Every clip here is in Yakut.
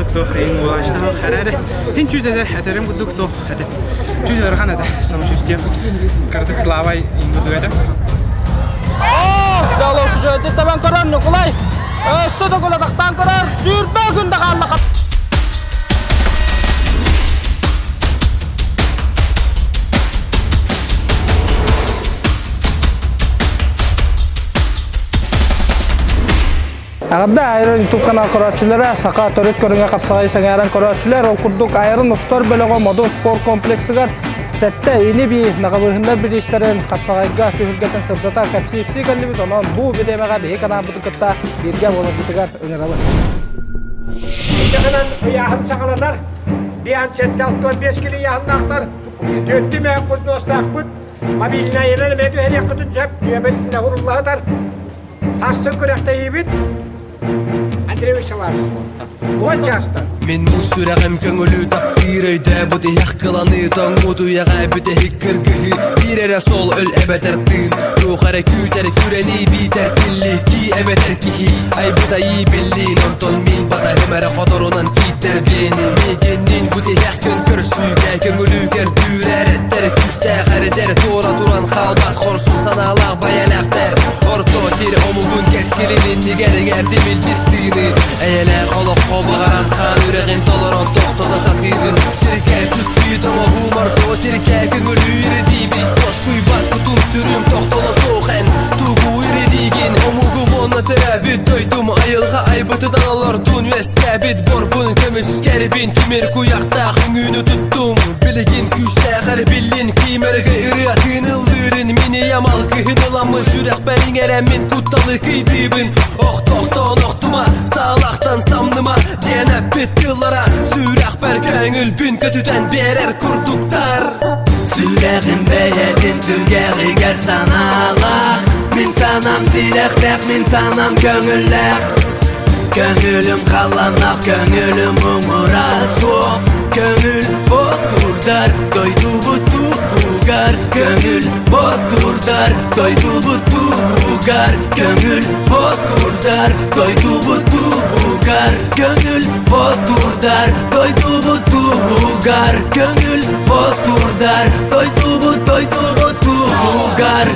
Оннук туох иин буолааччытах эрээри хин чүүтэтэ этэрим курдук туох этэ. Чүүт ыарахан этэ самочувствие. Кыратык слабай иин курдук этэ. Дало табан көрөр Нукулай. Өссө да кулатахтаан көрөр. Сүүрбэ күн да хаалла. Аҕарда Айрон YouTube канал көрөөччүлэрэ саха төрүт көрүҥэ хапсаҕай сэҥээрэн көрөөччүлэр ол курдук Айрон устар бөлөҕө Модун спорт комплексыгар сэттэ ини-бии наҕабыыһыннар бириистэрин хапсаҕайга түһүлгэтин сырдата кэпсии-ипсии кэллибит. Онон бу бириэмэҕэ биһи каналбытын кытта бииргэ буоларгытыгар ыҥырабыт. Итинэн ыйааһын саҕаланар. Биан 7-65 кили ыйааһыннаахтар. Түөттү мээн кузнуостаахпыт. Мобильнайынан эмиэ түһэриэххитин сөп. Нүөмэр уруллаһытар. Астын күрэхтэһиибит Андрей Вячеславович. Уон чаастан. Мин муус сүрэҕим көҥүлү таптыыр өйдөөбүт иһэх кыланыы тоҥмут үйэҕэ бүтэһик кыргыһыы биир эрэ суол өл эбэтэр тыын туох эрэ күүтэр күрэнии биитэр тиллии кии эбэтэр киһи айбыт айыы биллиин онтон мин батаһым эрэ хоторунан кииттэр биэни миигинниин бу тиһэх күн көрсүүгэ көҥүлү кэрдүүр эрэттэр күүстээх эрэдэр туора туран хаалбат хорсун санаалаах байэлээхтэр орто сир омугун кэскилин иннигэр иҥэрдим илбис тыыны эйэлээх олоххо баҕаран хаан үрэҕин толорон тохтото сатыыбын сиргэ түстүү тоҥоһуум орто сиргэ көҥүлүүр диибин тоскуйбат кутум сүрүм тохтоло суох эн тугу ирдиигин омугум уонна төрөөбүт дойдум айылҕа айбытынан олордун үөскээбит борбун көмүскэрбин тимир куйахтаах үҥүүнү туттум билигин күүстээх эрбиллин киимэргэ ырыа тыыныллыырын мин ийэм алгыһын ыламмын сүрэхпэр иҥэрэммин кутталы кыйдыыбын охтохтон охтума саалахтан самныма диэн эппит тыллара сүрэхпэр көҥүлбүн көтүтэн биэрэр курдуктар Сүрэҕим бэйэтин түгэҕигэр санаалаах Мин санам тирэхтээх, мин санам көҥүллээх Көҥүлүм халланнах, көҥүлүм муҥура суох Көҥүл ботурдар дойдубут туһугар Көҥүл ботурдар дойдубут туһугар Көҥүл ботурдар дойдубут туһугар Көҥүл ботурдар дойдубут туһугар Көҥүл ботурдар дойдубут дойдубут туһугар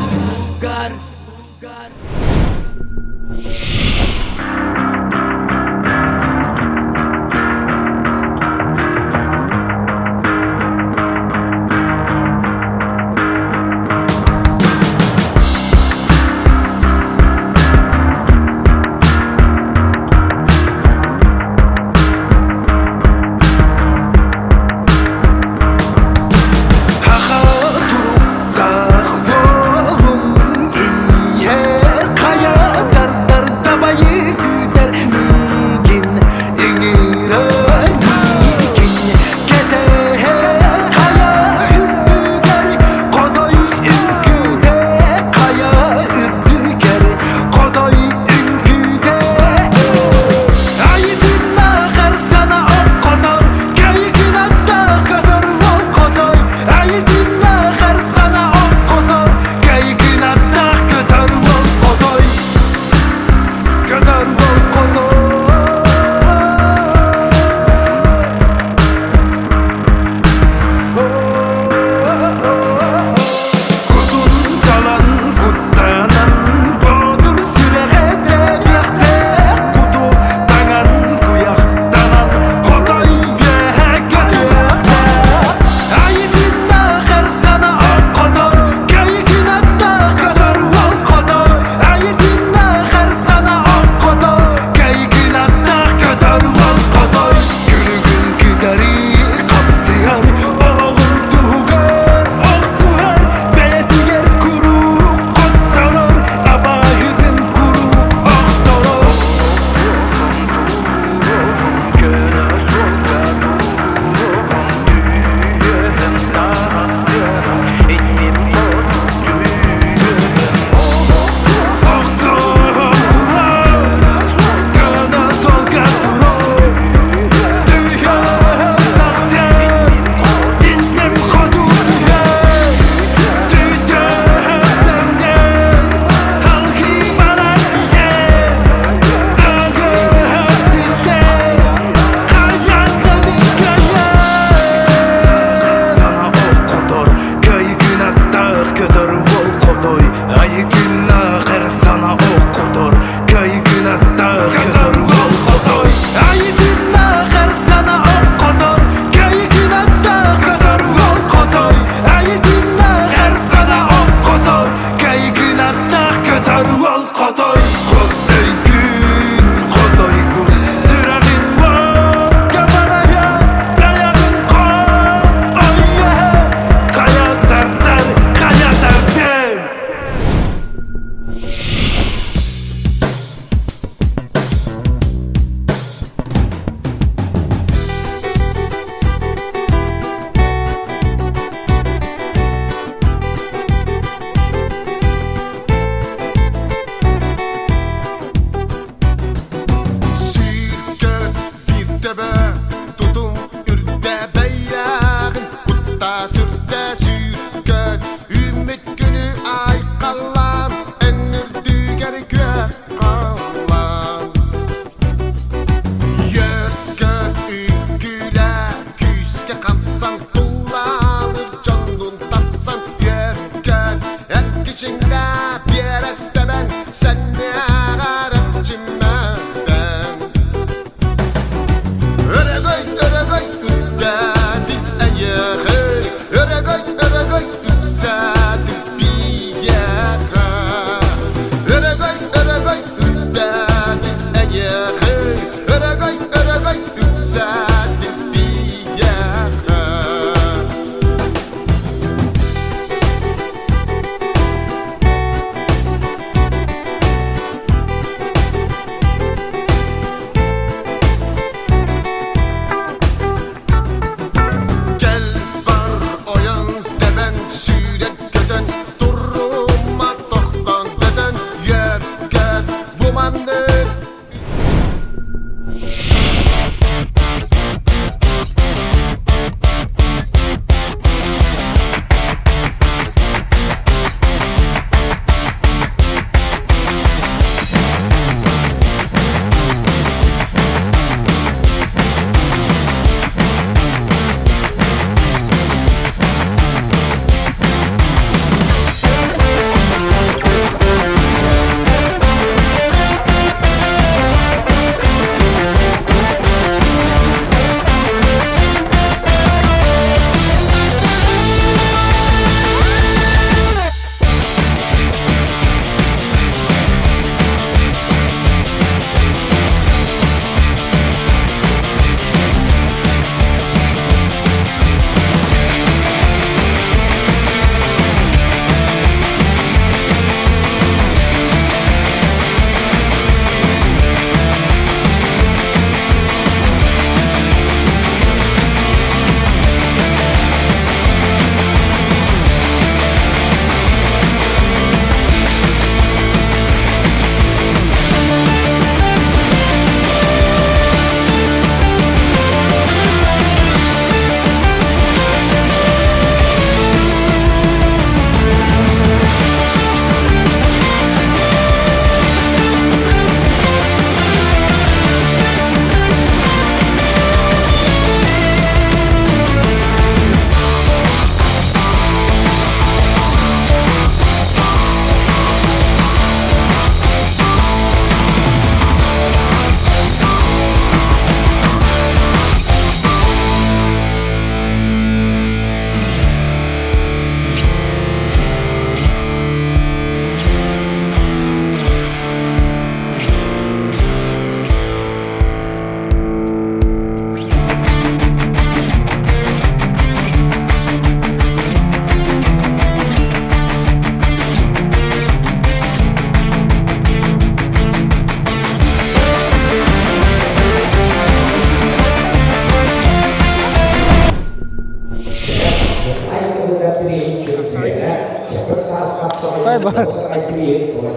Хаха туруктаах буолуҥ. тэбэн Сэннээҕэр эрчиммэппэн Өрөгөй, өрөгөй үрдээтин эйиэхэ Өрөгөй, өрөгөй үксээтин биһиэхэ Өрөгөй, өрөгөй үрдээтин эйиэхэ Өрөгөй, өрөгөй үксээтин биһиэхэ Кэл бар ойон тэбэн сүүрэн көтөн турума тохтон көтөн үөркөт бу маннык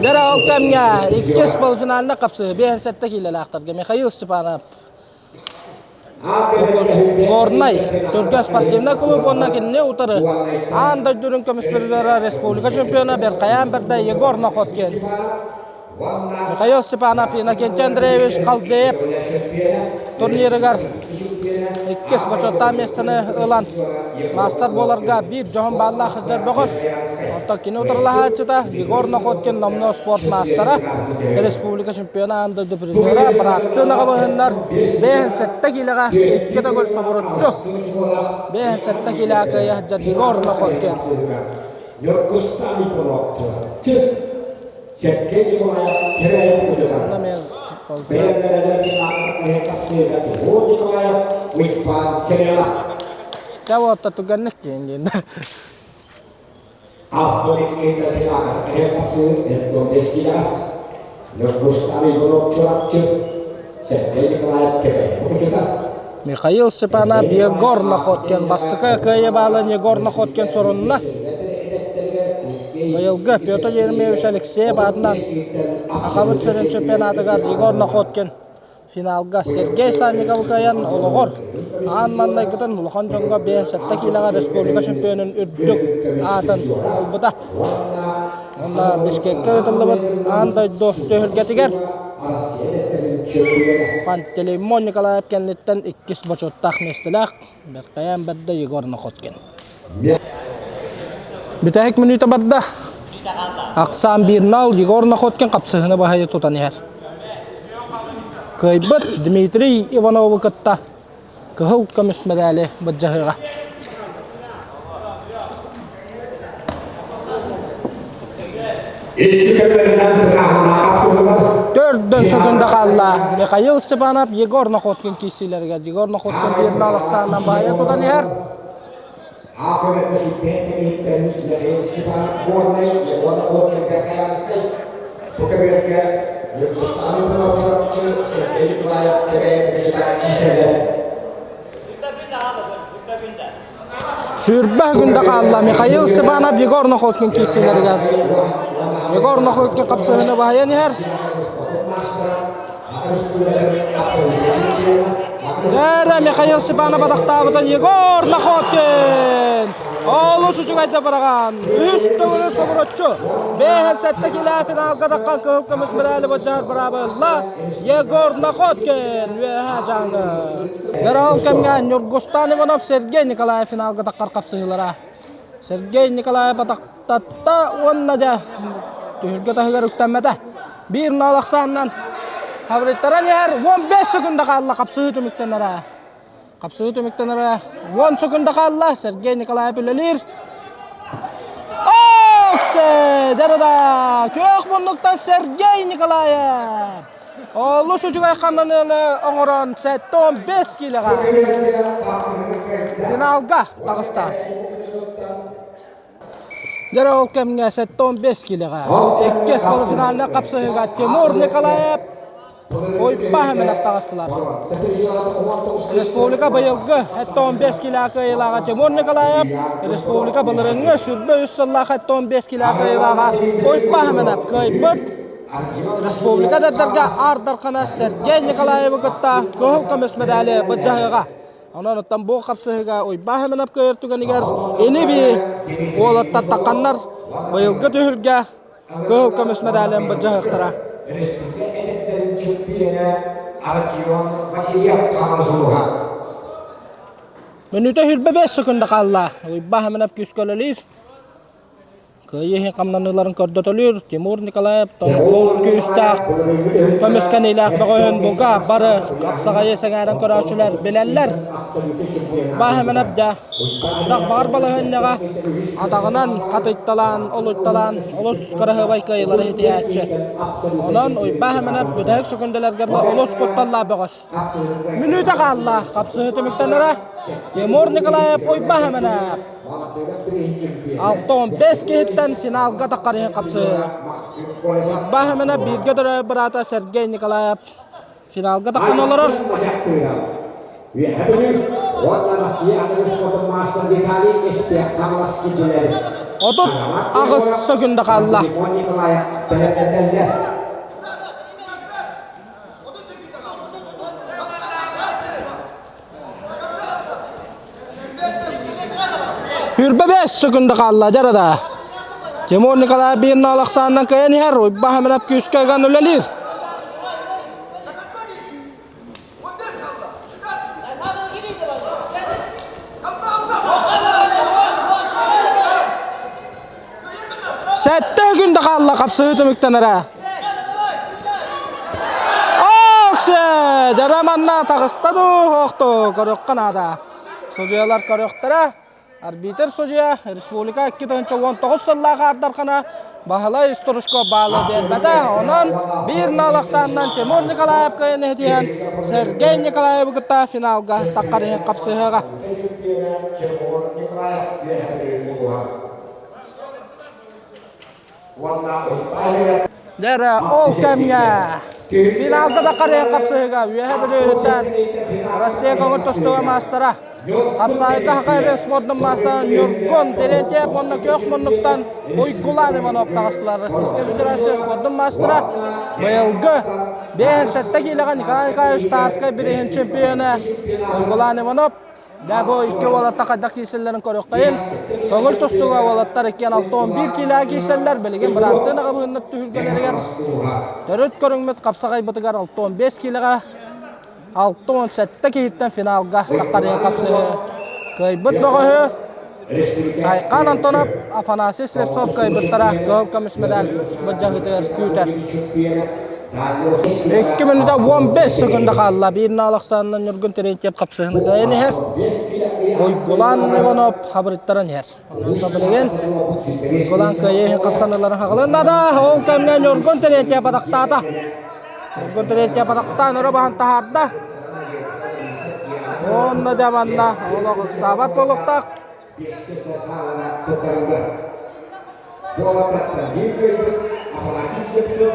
Дьэ ол кэмҥэ иккис полуфинална хапсыһыы 57 киилэлээхтэргэ Михаил Степанов Горнай Түргэн спортивнай клуб уонна кинини утары аан дойдурун көмүс призера республика чемпиона Беркаян Берда Егор Находкин. Михаил Степанов Иннокентий Андреевич Халдеев турнирыгар иккис бочуоттаах миэстэни ылан маастар буоларга биир дьоһун бааллаах сылдьар бөҕөс. Оттон кини утарылаһааччыта Егор Находкин номнуо спорт маастара, республика чемпиона аан дойду призера, бырааттыы наҕабыһыннар 57 киилэҕэ икки төгүл собуруччу 57 киилэҕэ кыайа сылдьар Егор Находкин. Дьэ уотта түгэнник диэн диэн. Михаил Степанов Егор Находкин бастакы кыайыы баалын Егор Находкин сурунна. Быйылгы Петр Еремеевич Алексеев аатынан Ахабыт сирин чемпионатыгар Егор Находкин финалга Сергей Санников кыайан олоҕор аан маҥнайгытын улахан дьоҥҥо 57 киилэҕэ республика чемпионун үрдүк аатын ылбыта. Уонна Бишкеккэ ыытыллыбыт аан дойду түһүлгэтигэр Пантелеймон Николаев кэнниттэн иккис бочуоттаах миэстэлээх Бэркайаан бэрдэ Егор Находкин. Бүтэһик мүнүүтэ барда. Ахсаан 1-0 Егор Находкин хапсыһыны баһыйа тутан иһэр. Кыайбыт Дмитрий Иванову кытта кыһыл көмүс мэдээли былдьаһыаҕа. Төрдөн сөкүндэ хаалла. Михаил Степанов Егор Находкин киирсиилэригэр Егор Находкин 1-0 ахсаанынан баайа тутан иһэр. Аакөмөттө сүппэһин кэмиһиттэн Михаил Степанов Горнай, Егор Находкин Бэрхаянскай бу көбүөргэ Ньургустаан Иванов Чурапчы, Сергей Николаев Кэбээйи Кучутаан киирсэллэр. Сүүрбэ күндэ хаалла Михаил Степанов Егор Находкин киирсиилэригэр. Егор Находкин хапсыһыны баһыйан иһэр. Дээрэ Михаил Степанов атахтаабытын Егор Находкин! Олус үчүгэйдик быраҕан, үс төгүлү собуруччу, 5-7 килэ финалга таххан кыһыл көмүс медали быдьар быраабылла Егор Находкин үөһээ дьааҥы. Дөрөөл кэмҥэ Ньургустан Иванов Сергей Николаев финалга таххар хапсыһыылара. Сергей Николаев атахтатта уонна дьэ түһүлгэ таһыгар үктэммэтэ. Биир нал ахсаанынан хабырыттаран иһэр 15 секунда хаалла хапсыһыы түмүктэнэрэ. Хапсыһыы түмүктэнэрэ 10 секунда хаалла. Сергей Николаев үлэлиир. Оксе! Дэрада! Күөх муннуктан Сергей Николаев! Олус үчүгэй хамнаныыны оҥорон 75 киилэҕэ финалга таҕыста. Дьэ ол кэмҥэ 75 киилэҕэ иккис полуфинальнай хапсыһыыга Тимур Николаев Уйбаһы менеп таҕыстылар. Республика быйылгы 75 килэ кыайыылааҕа Тимур Николаев, республика былырыҥҥы 23 сыллаах 75 килэ кыайыылааҕа Уйбаһы менеп кыайбыт. Республика дэрдэргэ Аар Дархана Сергей Николаевы кытта кыһыл көмүс медали былдьаһыаҕа. Онон оттон бу хапсыһыыга Уйбаан Хэмэнэп кыайар түгэнигэр ини-бии уолаттар тахханнар быйылгы түһүлгэ кыһыл көмүс медалын былдьаһыахтара. Республика эдэрдэрин чөмпүйүөнэ Родион Васильев Хаҥалас Мүнүүтэ 25 секунда хаалла. Уйбаан Хэмэнэп күүскэ үлэлиир. Кыайыы иһин хамнаныыларын көрдөтөлүүр Тимур Николаев олус күүстээх көмүскэниилээх бөҕөһүн бука бары хапсаҕайы сэҥээрэн көрөөччүлэр билэллэр. Баһыманап дьэ хайдах баҕар балаһыанньаҕа атаҕынан хатыйталаан, олуйталаан олус кыраһыабай кыайыылары итийээччи. Онон Уйбаан Хэмэнэп бүтэһик сөкүндэлэргэ олус кутталлаах бөҕөс. Мүнүүтэ хаалла. Хапсыһыы түмүктэнэрэ Тимур Николаев Уйбаан Хэмэнэп. 65 киһиттэн финалга таххар иһин хапсыһыы. Баһымына бииргэ төрөөбүт быраата Сергей Николаев финалга таххан олорор. 38 сөкүндэ хаалла. Хүрбэ бэс секунда хаалла дьарада. Тимур Николаев биир нал ахсаанынан кыайан иһэр, Уйба Хаминов күүскэ ыган үлэлиир. Сэттэ күндэ хаалла хапсыһыы түмүктэнэрэ. Оксе! Дьара манна таҕыста дуу, охто көрүөххэ наада. Судьуйалар көрүөхтэрэ. Арбитр судьуйа республика 2019 сыллаах аардархана Баһылай Стружко баалы биэрбэтэ. Онон биир нал ахсаанынан Тимур Николаев кыайан иһитиһэн Сергей Николаевы кытта финалга таххар иһин хапсыһыаҕа. Дьэ ол кэмҥэ финалга да харыйа хапсыһыга Үөһэ Бүлүүттэн Россия көҥүл тустууга маастара Хапсаайга Хахай спордун маастара Ньургун Терентьев уонна Күөх муннуктан Уйгулаан Иванов таҕыстылар. Российскай Федерация спордун маастара быйылгы 57 киилэҕэ Николай Николаевич Тарскай бирииһин чемпиона Уйгулаан Иванов Дьэ, бу икки уолаттар хайдах киирсэллэрин көрүөххэйин. Көҥүл тустууга уолаттар иккиэн 61 киилэҕэ киирсэллэр. Билигин бырааттыын аҕабыһыннар түһүлгэлэригэр төрүт көрүҥмүт хапсаҕайбытыгар 65 киилэҕэ 67 киһиттэн финалга таххарыйан хапсыһыы. Кыайбыт бөҕөһү. Айхан Антонов, Афанасий Слепцов кыайбыттара кыһыл көмүс медаль былдьаһыытыгар күүтэр. 2 минута 15 секунда хаалла. Биир наал ахсаанынан Ньургун Терентьев хапсыһыны кыайан иһэр. Уйгулан Иванов хабырыттаран иһэр. Онон билигин Уйгулан кыайыы иһин хапсаныыларын хаҕылынна да, ол кэмҥэ Ньургун Терентьев атахтаата. Ньургун Терентьев атахтаан өрө баһан таһаарда. Онно дьэ манна олох ыксаабат буолуохтаах.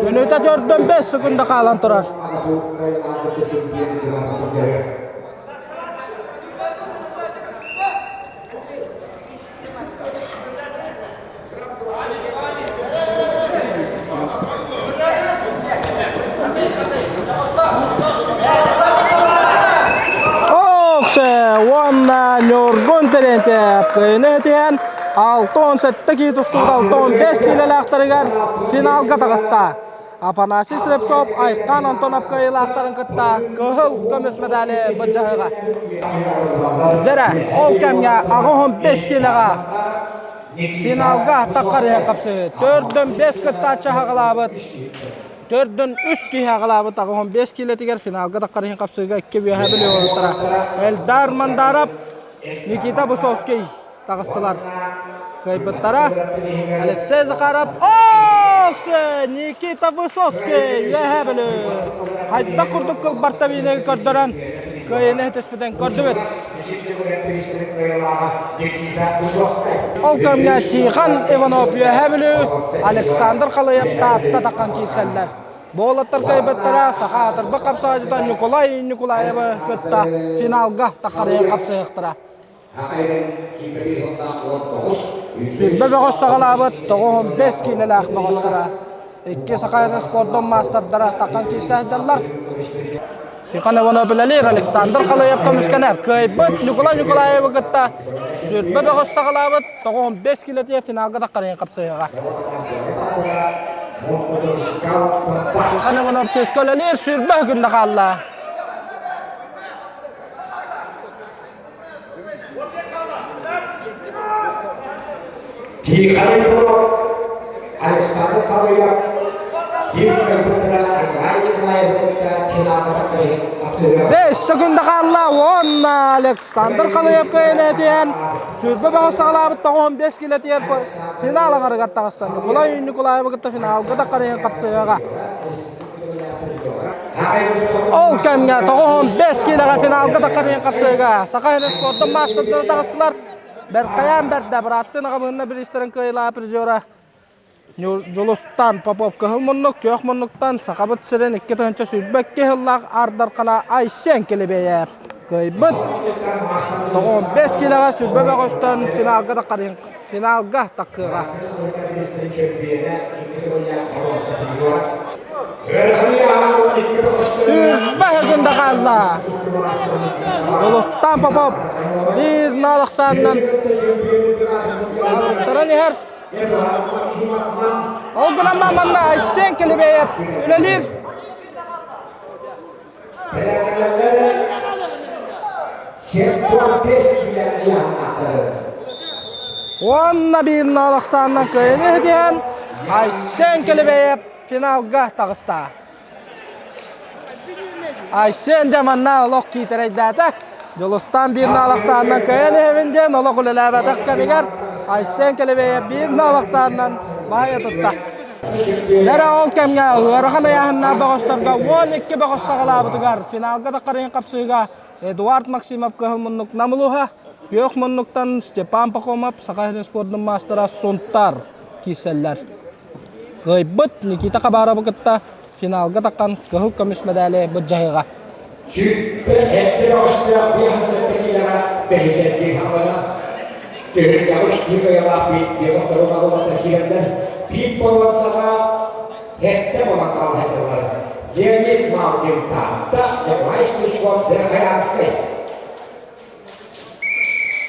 Мүнүүтэ 4-5 секунда хаалан турар. Оксе уонна Ньургун Терентьев кыайыны этиһэн 6-17 киһи тустубут 6-15 киилэлээхтэригэр финалга таҕыста. Афанасий Слепцов Айхан Антонов кыайыылаахтарын кытта кыһыл көмүс медали былдьаһыга. Дэрэ, ол кэмҥэ 85 киилэҕэ финалга таххарыһа хапсыһыы. Төрдөн 5 кыттааччы хаҕалаабыт. Төрдөн 3 киһи аҕалаабыт 85 киилэтигэр финалга таххарыһын хапсыыга икки үөһэ бүлүү Элдар Мандаров, Никита Высоцкий таҕыстылар. Кыайбыттара Алексей Захаров, Оксе Никита Высоцкий үөһээ Бүлүү. Хайдах курдук кылбарта биинэги көрдөрөн кыайыыны түспүтүн көрдүбүт. Ол кэмҥэ Тихон Иванов Үөһээ Бүлүү, Александр Халыев Таатта таххан киирсэллэр. Бу уолаттар кыайбыттара саха аатырбыт хапсаҕайдьыта Ньукулай Ньукулаевы кытта финалга таххарыйан хапсыһыахтара. Сүүрбэ бөҕөс саҕалаабыт 95 киилэлээх бөҕөстөрө. Икки саха спордун маастардара таххан киирсэ сылдьаллар. Тихон Иванов үлэлиир, Александр Халыев көмүскэнэр. Кыайбыт Ньукулай Ньукулаевы кытта сүүрбэ бөҕөс саҕалаабыт 95 киилэтигэр финалга таххарыйан хапсыһыаҕа. Тихон Иванов күүскэ үлэлиир, сүүрбэ күннэ хаалла. Тихонович Александр Халыев биир кыайбыттара Николай Николаев кытта финалга тахсыһыа. 5 секунда хаалла уонна Александр Халыев кыайан сүүрбэ бөҕө саҕалаабыт 95 килэтигэр финал аҥарыгар таҕыста. Николай Николаевы кытта финалга да харыйан хапсыһыаҕа. Ол кэмҥэ 95 киилэҕэ финалга таххарыйан хапсыыга Саха сирин спордун маастардара таҕыстылар. Бэркайаан бэрдэ бырааттыы наҕабыһынна бириистэрин кыайыылаах призера Дьулустан Попов кыһыл муннук, күөх муннуктан Сахабыт сирин 2022 сыллаах Ардархана Айсен Килибиэйэр кыайбыт. 95 киилэҕэ сүрбэ бөҕөстөн финалга таххарыйан финалга таккыаҕа. Сүүрбэ секунда хаалла. Дулустан Попов биир наал ахсаанынан арыттаран иһэр. Ол гынан манна Айсен Килибеев үлэлиир. Уонна биир наал ахсаанынан кыайыны иһитиһэн Айсен Килибеев финалга таҕыста. Айсен дьэ манна олох киитэрэйдээтэ. Дьулустаан биир наал ахсаанынан кыайан иһэбин диэн олох үлэлээбэтэх кэмигэр Айсен Килибеев биир наал ахсаанынан баһыйа тутта. Дьэрэ ол кэмҥэ ыарахан ыйааһыннаах бөҕөстөргө 12 бөҕөс саҕалаабытыгар финалга таххарыйан хапсыыга Эдуард Максимов кыһыл муннук Намылуһа, күөх муннуктан Степан Пахомов Саха сирин спордун маастара Сунтар киирсэллэр. Кыайбыт Никита Хабаровы кытта финалга таххан кыһыл көмүс мэдээли былдьаһыаҕа. Сүүрбэ эрдэ бөҕөстөөх 57 киилэҕэ бэһисэрдии хаалана. Түһүлгэҕэ үстүү кыайалаах биирдии хотторун алымата киирэллэр. Биир боруонсаҕа сэттэ буолан хаалыһытыллар. Леонид Малкин Таатта, Николай Стручков Верхоянскай.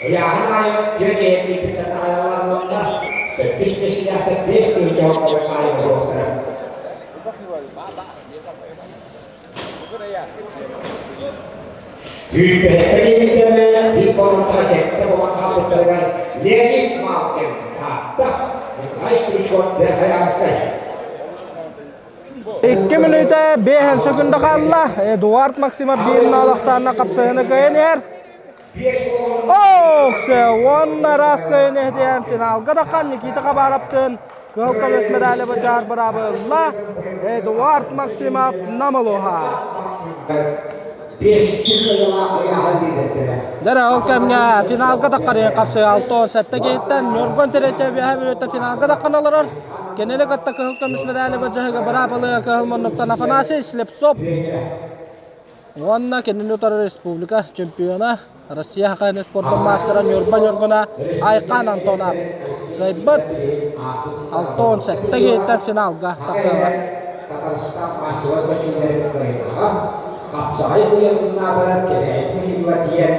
Ыйааһын аайы түөрт иһитнииппиттэн аҕайалларына төрдүс миэстэлээхтэр биэс тыһыынча аайы туруохтара. Күүрбэһэттэн иһиттэннэ биир боруонсаҕа сэттэ буолан хаалбыттарыгар Леонид Малкин Таатта, Николай Стручков Верхоянскай. Икки мүнүүтэ биэһэн сөкүндэ хаалла. Эдуард Максимов биир наал ахсаанна хапсыһыны кыайан иһэр. Ох, уонна раз кыайан иһитиэн финалга таххан Никита Хабаровтыын кыһыл көмүс медали быдьаар быраабылла Эдуард Максимов Намылуха. Дьэ ол кэмҥэ финалга таххарыйан хапсыйа 67 киһиттэн Ньургун Тирэтэ үөһэ бүлүүттэн финалга таххан олорор. Кинини кытта кыһыл көмүс медали бадьаһыга быраабылыга кыһыл муннуктан Афанасий Слепцов уонна кинини утары республика чемпиона Россия хахайын спордун маастара Ньурба Ньургуна Айхан Антонов кыайбыт 67 киһиттэн финалга тахсыаҕа. Татарстан маастара көсүүлэрин кыайдаҕа хапсаҕай уйатыннаатарар Кэбээйи Кучугула тиийэн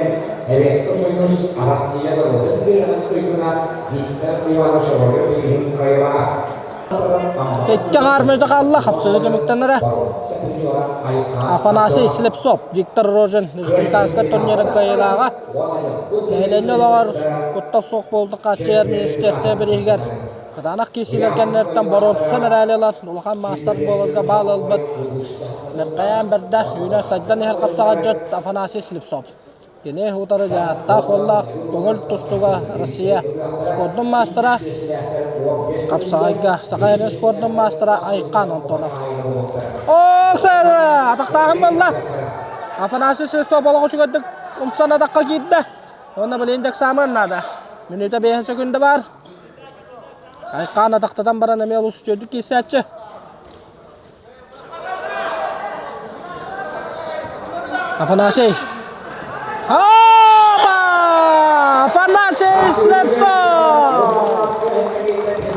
Советский Союз Арассыыйа норуотун үөрэҕин туйгуна Виктор Иванович Рожев билиһин кыайылаҕа. Икки хаармыйда хаалла хапсыһыы түмүктэнэрэ. Афанасий Слепцов, Виктор Рожин республиканскай турнирын кыайыылааҕа. Нэһилиэнньэ олоҕор куттал суох буолбут хааччыйар министерство бирииһигэр кытаанах киирсиилэр кэннилэриттэн боруонса мэтээли ылан улахан маастар буоларга баал ылбыт Мирхайаан бэрдэ үүнэн-сайдан иһэр хапсаҕайдьыт Афанасий Слепцов. Кини утары дьааттаах уоллаах көҥүл тустууга Россия спордун маастара, хапсаҕайга Саха эрэ спордун маастара Айхан Антонов. Оксар! Атахтааһын буолла. Афанасий Слепцов олох үчүгэйдик умсан атахха киирдэ. Уонна билигин дьаксаамыан наада. Мүнүүтэ биэһин сөкүндэ баар. Айхаан атахтатан баран эмиэ олус үчүгэйдик киирсээччи. Афанасий. Опа! Афанасий Слепцов!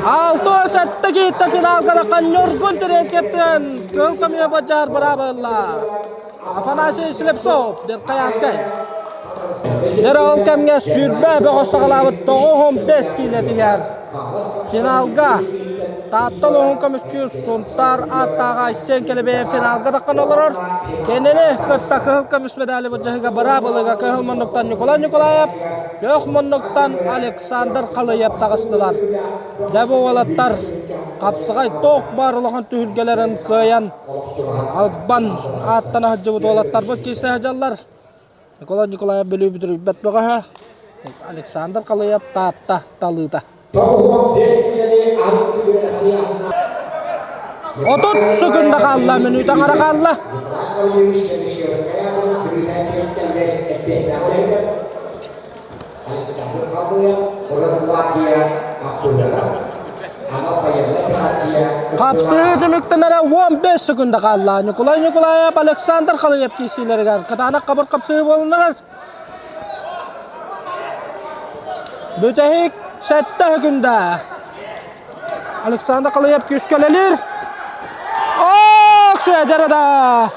6-7 киитте финалга таххан Ньургун Терентьевтен кыһыл көмүө бадьаар быраабылла. Афанасий Слепцов, Деркаянскай. Дьэ ол кэмҥэ сүүрбэ бөҕө саҕалаабыт 95 киилэтигэр финалга Таатта улууһун көмүскүүр Сунтаар ааттааҕа Айсен Кэлэбэйэ финалга таххан олорор. Кинини кытта кыһыл көмүс медали былдьаһыга быраабылыга кыһыл муннуктан Николай Николаев, күөх муннуктан Александр Халыев таҕыстылар. Дьэ бу уолаттар хапсаҕай туох баар улахан түһүлгэлэрин кыайан албан ааттана сылдьыбыт уолаттарбыт киирсэ сылдьаллар. Николай Николаев Бүлүү бүтүрүйбэт бөҕөһө, Александр Халыев Таатта талыыта. 30 секунда хаалла, мүнүүтэ аҥара хаалла. Александр Халыев Росгвардия аттылара анал военная операция Хапсыы түмүктэнэрэ 15 секунда хаалла. Николай Николаев, Александр Халыев киирсиилэригэр кытаанах хабыр хапсыы буолуннарар. Бүтэһик сэттэ секунда. Александр Халыев күүскэ үлэлиир. Ок, Сүөдэр да!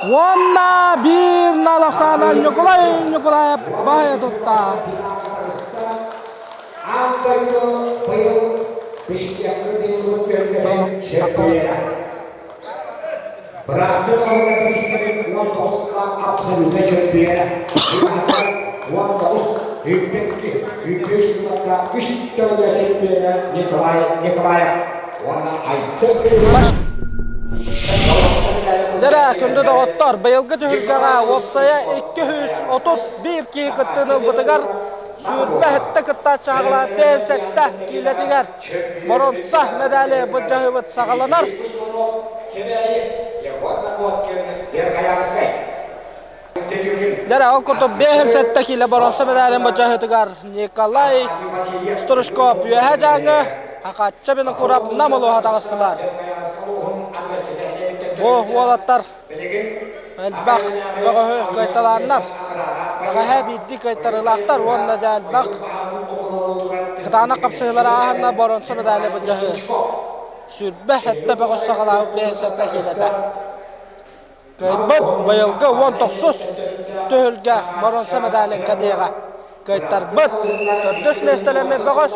Уонна биир нал ахсаана Ньукулай Ньукулаев баһыйа тутта. Аан дойду быйыл Бишкеккэ ыытыллыбыт көрдөһөн чөмпүйүөнэ. Бырааттыы оҕолор бириистэрин 19 абсолютно чөмпүйүөнэ. 19 102 103 сылларга үс төгүл чөмпүйүөнэ Николай Николаев уонна Айсен Дьэ, күндү доҕоттор, быйылгы түһүлгэҕэ уопсайа 231 киһи кыттыыны ылбытыгар сүүрбэ сэттэ кыттааччы аҕалаах 57 киилэтигэр боруонса медали былдьаһыыбыт саҕаланар. Дьэ, ол курдук 57 киилэ боруонса медалин былдьаһыытыгар Николай Стручков Үөһээ Дьааҥы, Хахачча Винокуров Нам улууһа таҕыстылар. Бу уолаттар элбэх бөҕөһү кыайталааннар, бэҕэһээ биирдии кыайтарыылаахтар уонна дьэ элбэх кытаанах хапсыһыылары ааһаннар боруонса медали былдьаһыы. 27 бөҕөс саҕалаабыт 57 киилэтэ. Кыайбыт быйылгы 19 түһүлгэ боруонса медалин кэтиэҕэ. Кыайтарбыт төрдүс миэстэлэммит бөҕөс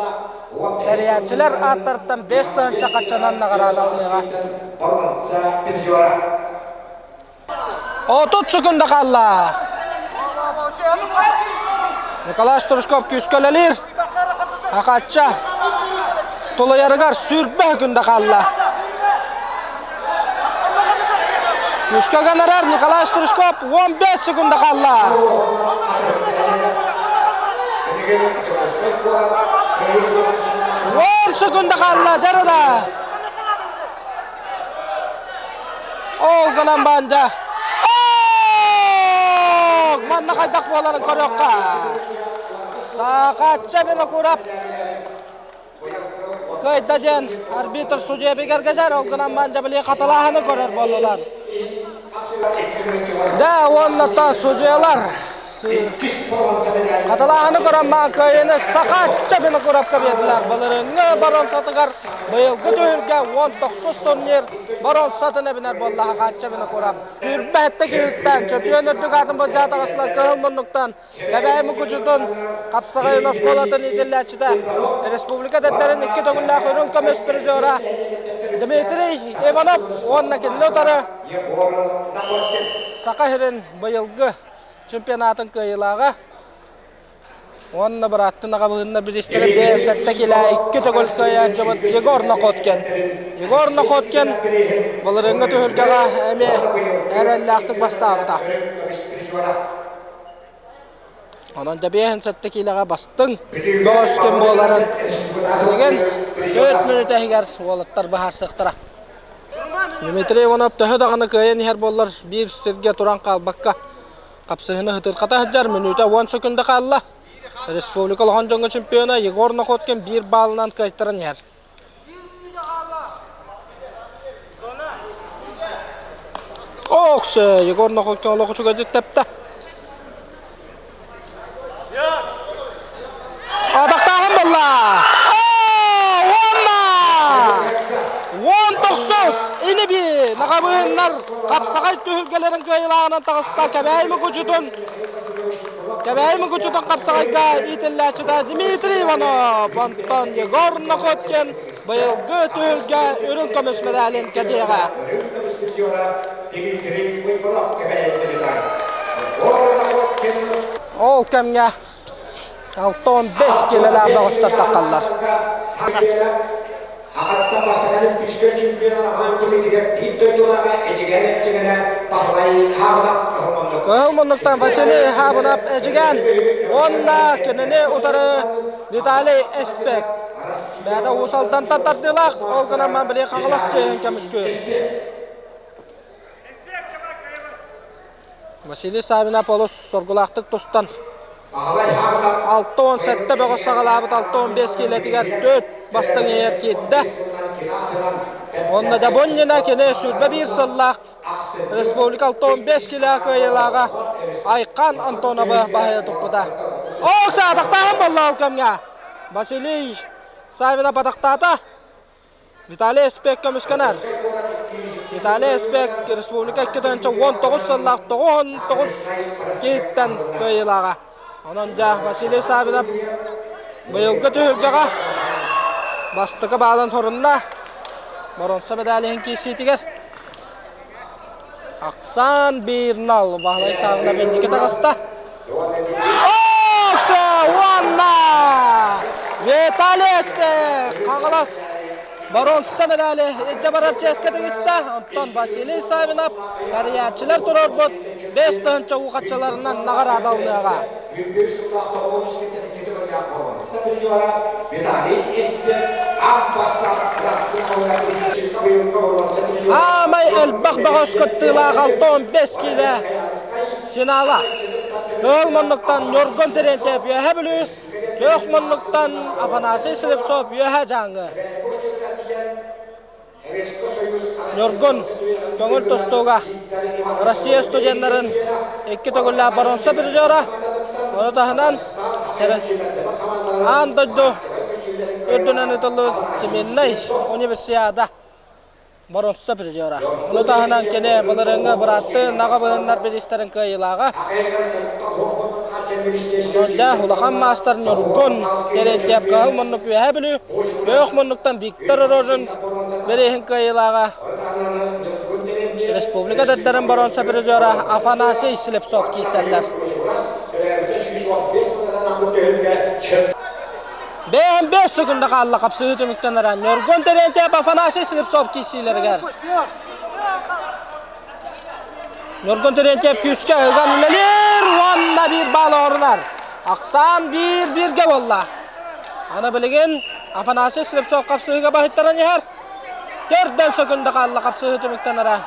тэрийээччилэр ааттарыттан 5 тыһыынча хаччанан наҕараадаланыаҕа. 30 секунда хаалла. Николай Стручков күүскэ үлэлиир. Хахачча тулуйарыгар сүүрбэ күндэ хаалла. Күүскэ гынарар Николай Стручков 15 секунда хаалла. 10 секунда хаалла, дьарыда. Ол гынан баанда. Манна хайдах буоларын көрүөххэ. Саахачча Винокуров кыайда диэн арбитр судья бигэргэтэр, ол гынан баанда били хатылааһыны көрөр буоллулар. Да, уонна та судьялар Хатылааһыны көрөн баан кыайыыны Сахаачча Винокуровка биэрдилэр. Былырыыҥҥы боруонсатыгар быйылгы түһүлгэ 19 турнир боруонсатын эбинэр буолла Сахаачча Винокуров. Сүүрбэ киһиттэн чөмпүйүөн үрдүк аатын былдьаата таҕыстылар кыһыл муннуктан Кэбээйи Мукучутун хапсаҕайын оскуолатын иитиллээччитэ республика дэттэрин икки төгүллээх үрүҥ көмүс призера Дмитрий Иванов уонна кинини утары Саха сирин быйылгы чемпионатын кыайыылааҕа уонна бырааттын аҕабыһынна бириистэрэ 57 килэ икки төгүл кыайааччыбыт Егор Находкин. Егор Находкин былырыыҥҥы түһүлгэҕэ эмиэ эрэллээхтик бастаабыта. Онон 57 киилэҕэ бастыҥ бөҕөс ким буоларын билигин 4 мүнүүтэ иһигэр уолаттар быһаарсыахтара. Дмитрий Иванов төһө даҕаны кыайан иһэр буоллар биир сиргэ туран хаалбакка хапсыһыыны ытырҕата сылдьар мүнүүтэ 10 секунда хаалла. Республика улахан дьоҥҥо чемпиона Егор Находкин биир баалынан кыайтаран иһэр. Оксе, Егор Находкин олох үчүгэйдик тэптэ. Атахтааһын буолла. Уонна! Уон тохсус ини-би наҕабыыннар хапсаҕай түһүлгэлэрин кыайыылааҕынан таҕыста Кэбээйи Мукучутун Кэбээйи Мукучутун хапсаҕайга иитиллээччитэ Дмитрий Иванов, онтон Егор Находкин быйылгы түһүлгэ үрүҥ көмүс мэдээлин кэтиэҕэ. Үрүҥ көмүс призера Дмитрий Иванов Кэбээйи Мукучутун. Егор Находкин Ол кэмҥэ 65 килэлээх бөҕөстөр таххаллар. Аҕаттан бастакы Олимпийскай чемпион Роман Дмитриев биир дойдулааҕа Эдьигээн Эдьигэнэ Баһылай Хаабынап кыһыл муннук. Кыһыл муннуктан Василий Хаабынап Эдьигээн уонна кинини утары Виталий Эспек. Бэйэтэ Уус Алдантан тардыылаах, ол гынан били Хаҥалас чиэһин көмүскүүр. Василий Савинов олус соргулаахтык тустан 67 бөҕө саҕалаабыт 65 киилэтигэр төрт бастыҥ иһэр киирдэ. Онно Дабоннина кини 21 сыллаах республика 65 килэ кыайыылааҕа Айхан Антоновы баһыйа туппута. Ол саатахтааһын буолла ол кэмҥэ. Василий Савинов атахтаата. Виталий Эспек көмүскэнэр. Виталий Эспек республика 2019 сыллаах 99 киһиттэн кыайыылааҕа. Онон дьэ Василий Савинов быйылгы түһүлгэҕэ бастакы баалын хорунна. Боронсо медалиһин киирсиитигэр Ахсаан 1-0 Баһылай Савинов инники таҕыста. Окса уонна Виталий Эспек Хаҥалас боруонса медали илдьэ барар чиэскэ тигистэ. Онтон Василий Савинов тэрийээччилэр туруорбут 5000 уухаччаларынан наҕараадаланыаҕа. Аамай элбэх бөҕөс кыттыылаах 65 киилэ финала. Кыһыл муннуктан Ньургун Терентьев Үөһэ Бүлүү, күөх муннуктан Афанасий Слепцов Үөһэ Дьааҥы. Ньургун көҥүл тустууга Россия студеннарын икки төгүллээх боруонса призера, ону таһынан аан дойду үрдүнэн ыытыллыбыт Семеннай универсиада боруонса призера. Ону таһынан кини былырыыҥҥы бырааттыы наҕабыһыннар бириистэрин кыайыылааҕа. Дьэ, улахан маастар Ньургун Терентьев кыһыл муннук Үөһээ Бүлүү, күөх муннуктан Виктор Рожин бирииһин кыайыылааҕа республика дэрдэрин боруонса призера Афанасий Слепцов киирсэллэр. Бэйэм 5 секунда хаалла хапсыһыы түмүктэнэрэ. Ньургун Терентьев Афанасий Слепцов киирсиилэригэр. Ньургун Терентьев күүскэ ыган үлэлиир уонна биир баал оорунар. Ахсаан биир бииргэ буолла. Аны билигин Афанасий Слепцов хапсыһыыга баһыттаран иһэр. Төрдөн секунда хаалла хапсыһыы түмүктэнэрэ.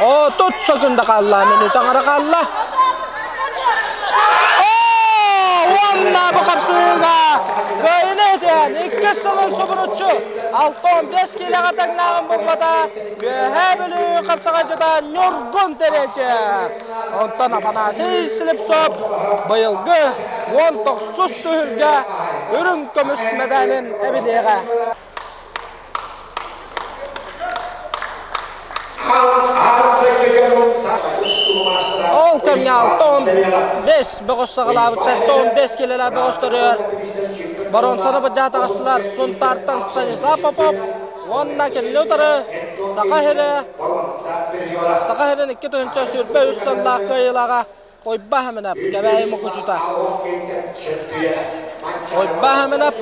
Отут секунда хаалла, мүнүүтэ аҥара хаалла. Уонна бу хапсыыга кыайыны этэн иккис сылын субуруччу 6-15 киилэҕэ тэҥнээҕин булбата Үөһээ Бүлүү хапсаҕайдьыта Ньургун Терентьев. Онтон Афанасий Слепцов быйылгы 19 түһүлгэ үрүҥ көмүс мэдээлин эбиниэҕэ. Ол кэмҥэ 65 бөҕөс саҕалаабыт 75 килэлээх бөҕөстөрүгэр боруонсаны быдьаа таҕыстылар Сунтаартан Станислав Попов уонна кинини утары Саха сирэ Саха сирин 2023 сыллаах кыайыылааҕа Ойба Хаминап Кэбээйи Мукучута. Ойба Хаминап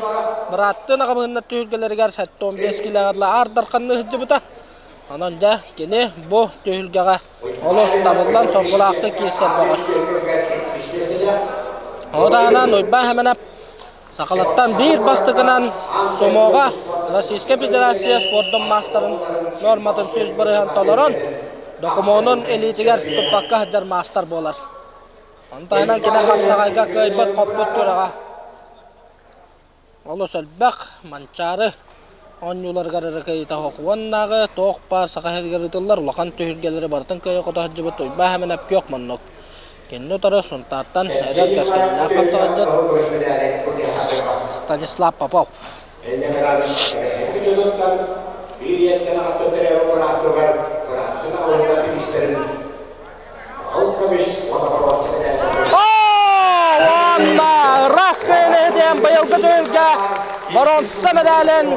бырааттыын аҕабыһыннар түһүлгэлэригэр 75 килэҕэ дылы аар дарханныы сылдьыбыта. Онон дьэ кини бу түһүлгэҕэ олус табыллан соргулаахтык киирсэр бөҕөс. Ол таһынан Уйбаан Хаминап Сахалартан биир бастакынан сумоҕа Российскай Федерация спордун маастарын нуорматын 100% толорон, докумуонун илиитигэр туппакка сылдьар маастар буолар. Ону таһынан кини хапсаҕайга кыайбыт-хоппут күрэҕэ олус элбэх, Манчаары оонньууларыгар эрэ кыайыыта суох уоннааҕы туох баар Саха сиригэр ыытыллар улахан түһүлгэлэри барытын кыайа-хото сылдьыбыт Уйбаан Сэмэнэп күөх муннук. Кинини утары Сунтаартан эдэр кэскиллээх хапсаҕайдьыт Станислав Попов. Уонна ыраас кыайыыны диэн быйылгы түһүлгэ боруонса мэдээлин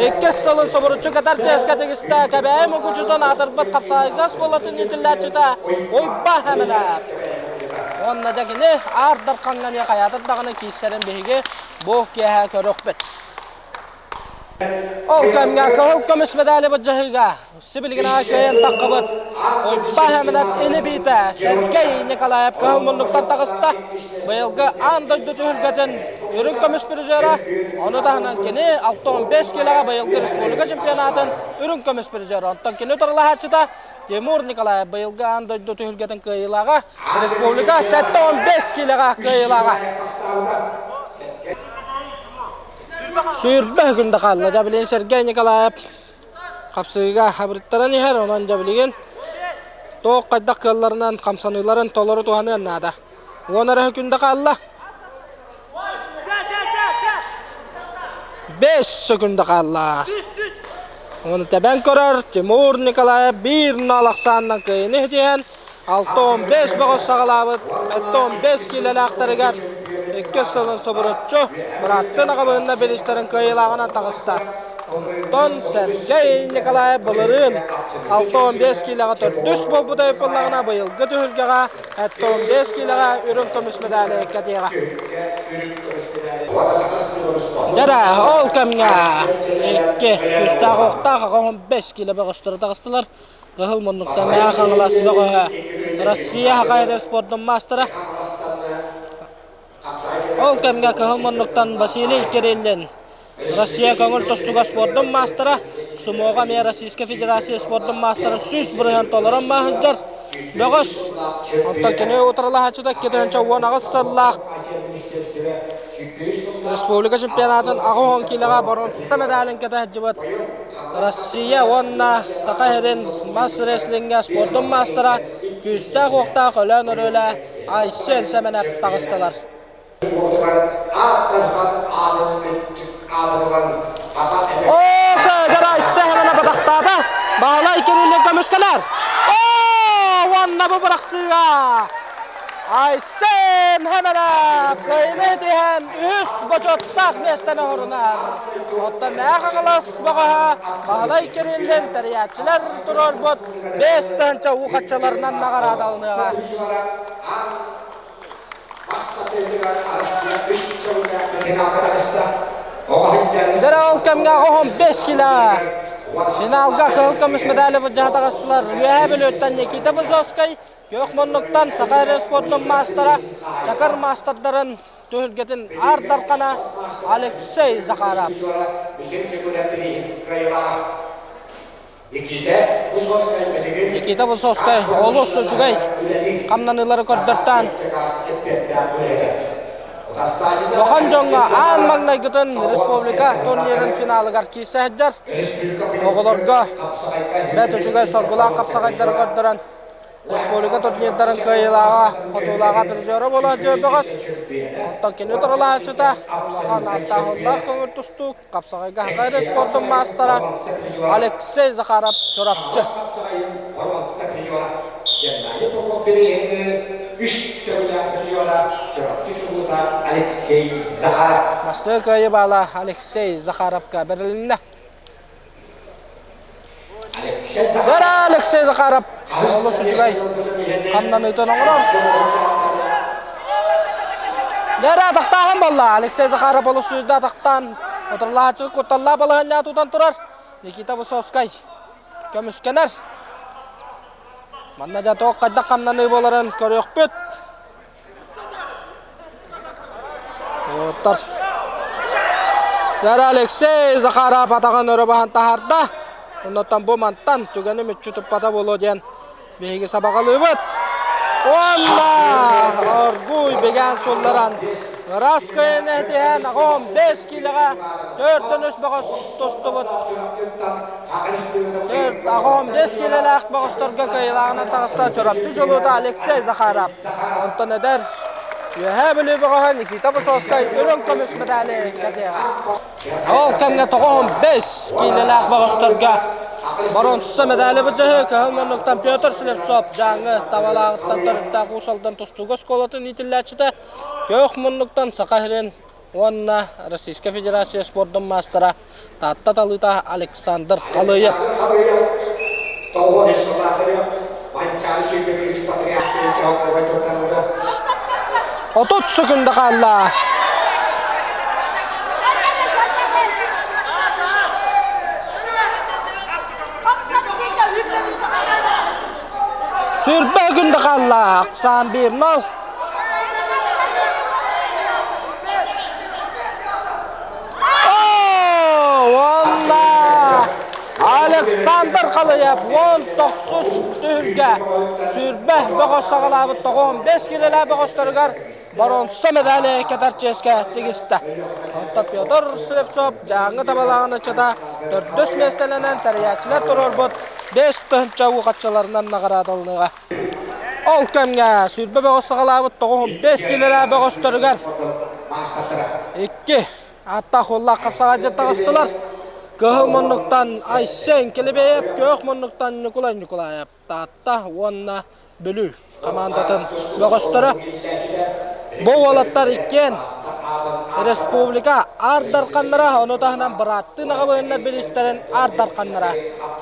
иккис сылын субуруччу кытар чиэскэ тигистэ Кэбээйи Мукучутун аатырбыт хапсаҕайга оскуолатын иитиллээччитэ Уйба Хэмилэп. Уонна дьэ кини Аар Дархаҥҥа эмиэ хайаатар даҕаны киирсэрин биһиги бу киэһэ көрүөхпүт. Ол кэмҥэ кыһыл көмүс медали былдьаһыыга сибилигин аҕай кыайан таххыбыт Уйбаан Эминэп ини-биитэ Сергей Николаев кыһыл муннуктан таҕыста. Быйылгы аан дойду түһүлгэтин үрүҥ көмүс призера, ону таһынан кини 65 килэҕэ быйылгы республика чемпионатын үрүҥ көмүс призера. Онтон кини утарылаһааччыта Тимур Николаев быйылгы аан дойду түһүлгэтин кыайыылааҕа, республика 75 килэҕэ кыайыылааҕа. Сүүрбэ күндэ хаалла. Дьэ билигин Сергей Николаев хапсыыга хабырыттаран иһэр. Онон дьэ билигин туох хайдах кыалларынан хамсаныыларын толору туһаныан наада. Уон эрэ күндэ хаалла. Бэс сөкүндэ хаалла. Ону тэбэн көрөр Тимур Николаев биир нал ахсаанынан кыайыыны ситиһэн 65 бөҕөс саҕалаабыт 75 киилэлээхтэригэр иккис сылын субуруччу бырааттын аҕабыһынна бириистэрин кыайыылааҕынан таҕыста. Онтон Сергей Николаев былырыын 65 киилэҕэ төрдүс буолбута ыйыппыллаҕына быйылгы түһүлгэҕэ 75 киилэҕэ үрүҥ көмүс медали кэтиэҕэ. Дьэрэ, ол кэмҥэ икки күүстээх охтоох 15 киилэ бөҕөстөрө таҕыстылар. Кыһыл муннуктан Мэҥэ Хаҥалас бөҕөһө Россия Хахайры спордун маастара. Ол кэмҥэ кыһыл муннуктан Василий Кириллин Россия көҥүл тустууга спордун маастара, сумоҕа эмиэ Российскай Федерация спордун маастара 100% толорон маһыдьар бөҕөс. Онтон кини утарылаһааччыта 2018 сыллаах республика чемпионатын 80 киилэҕэ боруонса медалин кэтэ сылдьыбыт Россия уонна Саха сирин мас-рестлиҥҥэ спордун маастара, күүстээх-уохтаах Өлөөн Өрүөлэ Айсен Сэмэнэп таҕыстылар. Оо, Сэгэр Айсен Сэмэнэп атахтаата! Баһылай Кириллин көмүскэлэр! Оо, уонна бу бырахсыыга! Айсен Хэмэнэп кыайыыны итиһэн үһүс бочуоттаах миэстэни орунар. Оттон Мээх Хаҥалас бөҕөһө Баһылай Кириллин тэрийээччилэр туруорбут 5000 уу хаччаларынан наҕараадаланыаҕа. Дьэ ол кэмҥэ оһон 5 кило финалга кыһыл көмүс медали былдьаһа таҕыстылар. Үөһээ Бүлүүттэн Никита Высоцкай, Күөх муннуктан Саха эрэ спордун маастара, Чакыр маастардарын түһүлгэтин Аар Дархана Алексей Захаров. Никита Высоцкай олус үчүгэй хамнаныылары көрдөртөөн улахан дьоҥҥо аан маҥнайгытын республика турнирын финалыгар киирсэ сылдьар. Оҕолорго бэрт үчүгэй соргулаах хапсаҕайдары көрдөрөн Республика турнирдарын кыайыылааҕа, хотуулааҕа призера буолан дьөрбөҕөс. Онтон кини турулааччыта улахан ааттаах көҥүл тустуук, хапсаҕайга Хакайда спордун маастара Алексей Захаров Чурапчы. Бастакы кыайыы баала Алексей Захаровка бэрилиннэ. Гара Алексей Захаров олус үчүгэй хамнаныытын оҥорор. Гара атахтааһын буолла. Алексей Захаров олус үчүгэй атахтаан отурлааччы кутталлаах балаһыанньа тутан турар. Никита Высоцкай көмүскэнэр. Манна дьэ туох хайдах хамнаныы буоларын көрүөхпүт. Уоттар. Дьэ Алексей Захаров атаҕын өрө баһан таһаарда. Оннуттан бу мантан түгэни мүччү туппата буолуо диэн биһиги сабаҕалыыбыт. Уонна оргууй бигээн сулларан ыраас кыайыыны этиһэн аҕам 5 киилэҕэ төртөн үс бөҕөс тустубут. Төрт аҕам 5 киилэлээх бөҕөстөргө кыайыылааҕынан таҕыста Чурапчы дьолуота Алексей Захаров. Онтон эдэр Үөһээ Бүлүү бөҕөһө Никита Высоцкай үрүҥ көмүс медали кэтиэҕэ. Ол кэмҥэ 95 киилэлээх бөҕөстөргө боруонса медали былдьаһыы кыһыл муннуктан Петр Слепцов Дьааҥы Табалааҕыттан төрүттээх Уус Алдан тустууга оскуолатын иитиллээччитэ Күөх муннуктан Саха сирин уонна Российскай Федерация спордун маастара Таатта талыыта Александр Халыев. 30 секунда хаалла. Сүүрбэ күндэ хаалла. Ахсаан 1-0. Уонна Александр Халыев 19 түһүлгэ сүүрбэ бөҕөс саҕалаабыт 95 килэлээх бөҕөстөрүгэр боруонса медали кэтэр чиэскэ тигистэ. Онтон Петр Слепцов Дьааҥы табалааҕын ыччата төрдүс миэстэлэнэн тэрийээччилэр туруорбут 5000 уу хаччаларынан наҕараадаланыаҕа. Ол кэмҥэ сүүрбэ бөҕөс саҕалаабыт 95 килэлээх бөҕөстөрүгэр икки ааттаах уоллаах хапсаҕайдьыт таҕыстылар. Кыһыл муннуктан Айсен Килибеев, күөх муннуктан Ньукулай Ньукулаев, Таатта уонна Бүлүү хамаандатын бөҕөстөрө. Бу уолаттар иккиэн республика Аар Дарханнара, ону таһынан бырааттыы наҕабыһыннар бириистэрин Аар Дарханнара.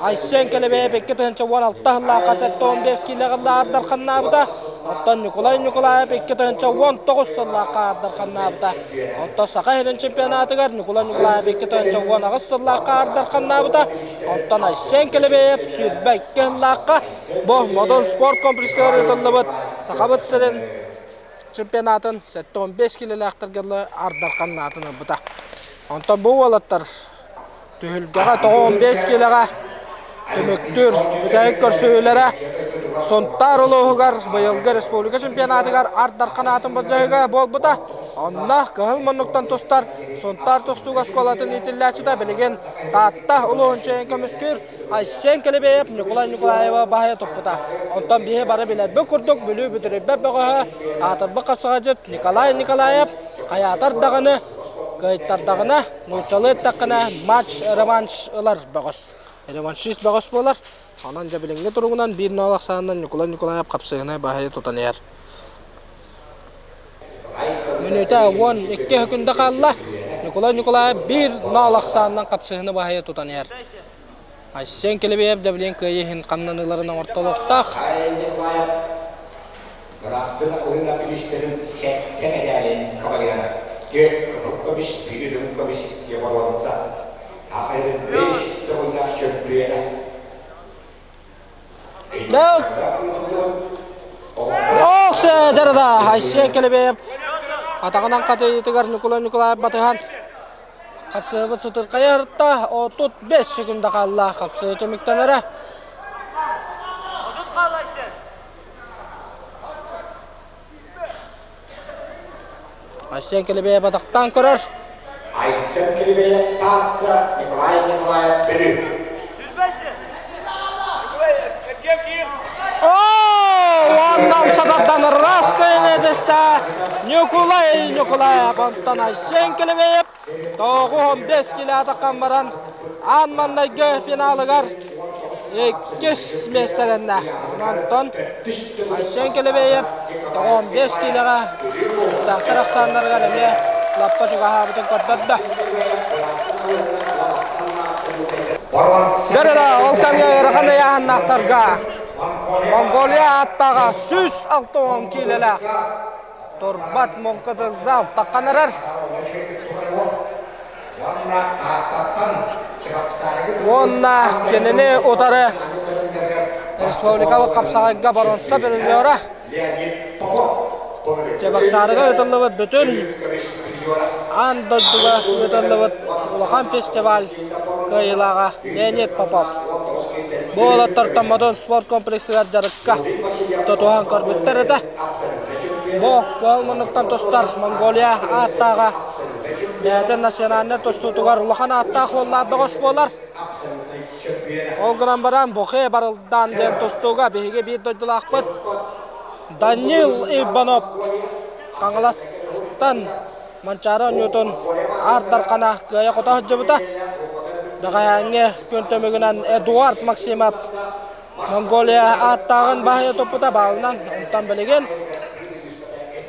Айсен Кэлэбэйэп 2016 сыллаахха 75 киилэҕэ Аар Дарханнаабыта, оттон Ньукулай Ньукулаев 2019 сыллаахха Аар Дарханнаабыта. Оттон Саха сирин чемпионатыгар Ньукулай Ньукулаев 2018 сыллаахха Аар Дарханнаабыта, оттон Айсен Кэлэбэйэп 22 сыллаахха бу Модун спорт комплексыгар ыытыллыбыт Сахабыт сирин чемпионатын 75 килэлээхтэргэ дылы ардарханнаатын ылбыта. Онтон бу уолаттар түһүлгэҕэ 95 килэҕэ түмүктүүр бүтэһик көрсүһүүлэрэ Сунтаар улууһугар быйылгы республика чемпионатыгар Ардархан аатын былдьаһыыга буолбута. Онно кыһыл муннуктан тустар Сунтаар тустуук оскуолатын иитиллээччитэ билигин Таатта улууһун чиэһин көмүскүүр Айсен Кэлэбэйэп Ньукулай Ньукулаева баһыйа туппута. Онтон биһи бары билэрбит курдук Бүлүү бүтүрүйбэт бөҕөһө аатырбыт хапсаҕайдьыт Николай Николаев хайаатар даҕаны кыайтардаҕына нууччалыы эттэххинэ матч реванш ылар бөҕөс. Реваншист бөҕөс буолар. Онон дьэ билиҥҥи туругунан 1-0 ахсаанынан Ньукулай Ньукулаев хапсыһыны баһыйа тутан иһэр. Мүнүүтэ 12 сөкүндэ хаалла. Николай Николаев биир ноол ахсаанынан хапсыһыны баһыйа тутан иһэр. Айсен Келебеев да билин кыайыы иһин хамнаныыларын оҥортолуохтаах. Бырааттын уһун бириистэрин сэттэ мэдээлин кавалера, түөрт кыһыл көмүс, биир үрүҥ көмүс, икки боруонса. Ахайын бэс төгүллээх чөмпүйүөнэ. Ох, да, Айсен Келебеев атаҕынан хатыйытыгар Николай Николаев батыһан хапсыһыбыт сытырхайарта 35 секунда хаалла хапсыһы түмүктэнэрэ. Айсен Келебеев атахтаан көрөр. Айсен Келебеев Таатта, Николай Николаев Бүлүү. Уонна сатардан Раскайын этистэ Николай Николаев онтон Айсен Келебеев 95 киле атаххан баран аан маннайгы финалыгар иккис миэстэлэннэ. Онтон Айсен Келебеев 95 килеҕэ күүстээхтэр ахсааннарыгар эмиэ лаппа чугаһаабытын көрдөрдө. Дөрөрө ол кэмҥэ ыарахан ыйааһыннаахтарга Монголия ааттааҕа 160 киилэлээх Турбат Муҥкутукзал таххан эрэр. Уонна кинини утары республикабыт хапсаҕайга боруонса призера Чебоксарыга ыытыллыбыт бүтүн аан дойдуга ыытыллыбыт улахан фестиваль кыайыылааҕа Леонид Попов. Бу уолаттартан Модун спорт комплексыгар дьарыкка тутуһан көрбүттэр этэ. Бу куол муннуктан тустар Монголия ааттааҕа бэйэтин национальнай тустуутугар улахан ааттаах уоллаах бөҕөс буолар. Ол гынан баран Бухе Барылдан диэн тустууга биһиги биир дойдулаахпыт Данил Иванов Хаҥаластан Манчаары оонньуутун Аар Дархана кыайа-хото сылдьыбыта. Бэҕэһээҥҥи күн түмүгүнэн Эдуард Максимов Монголия ааттааҕын баһыйа туппута баалынан, онтон билигин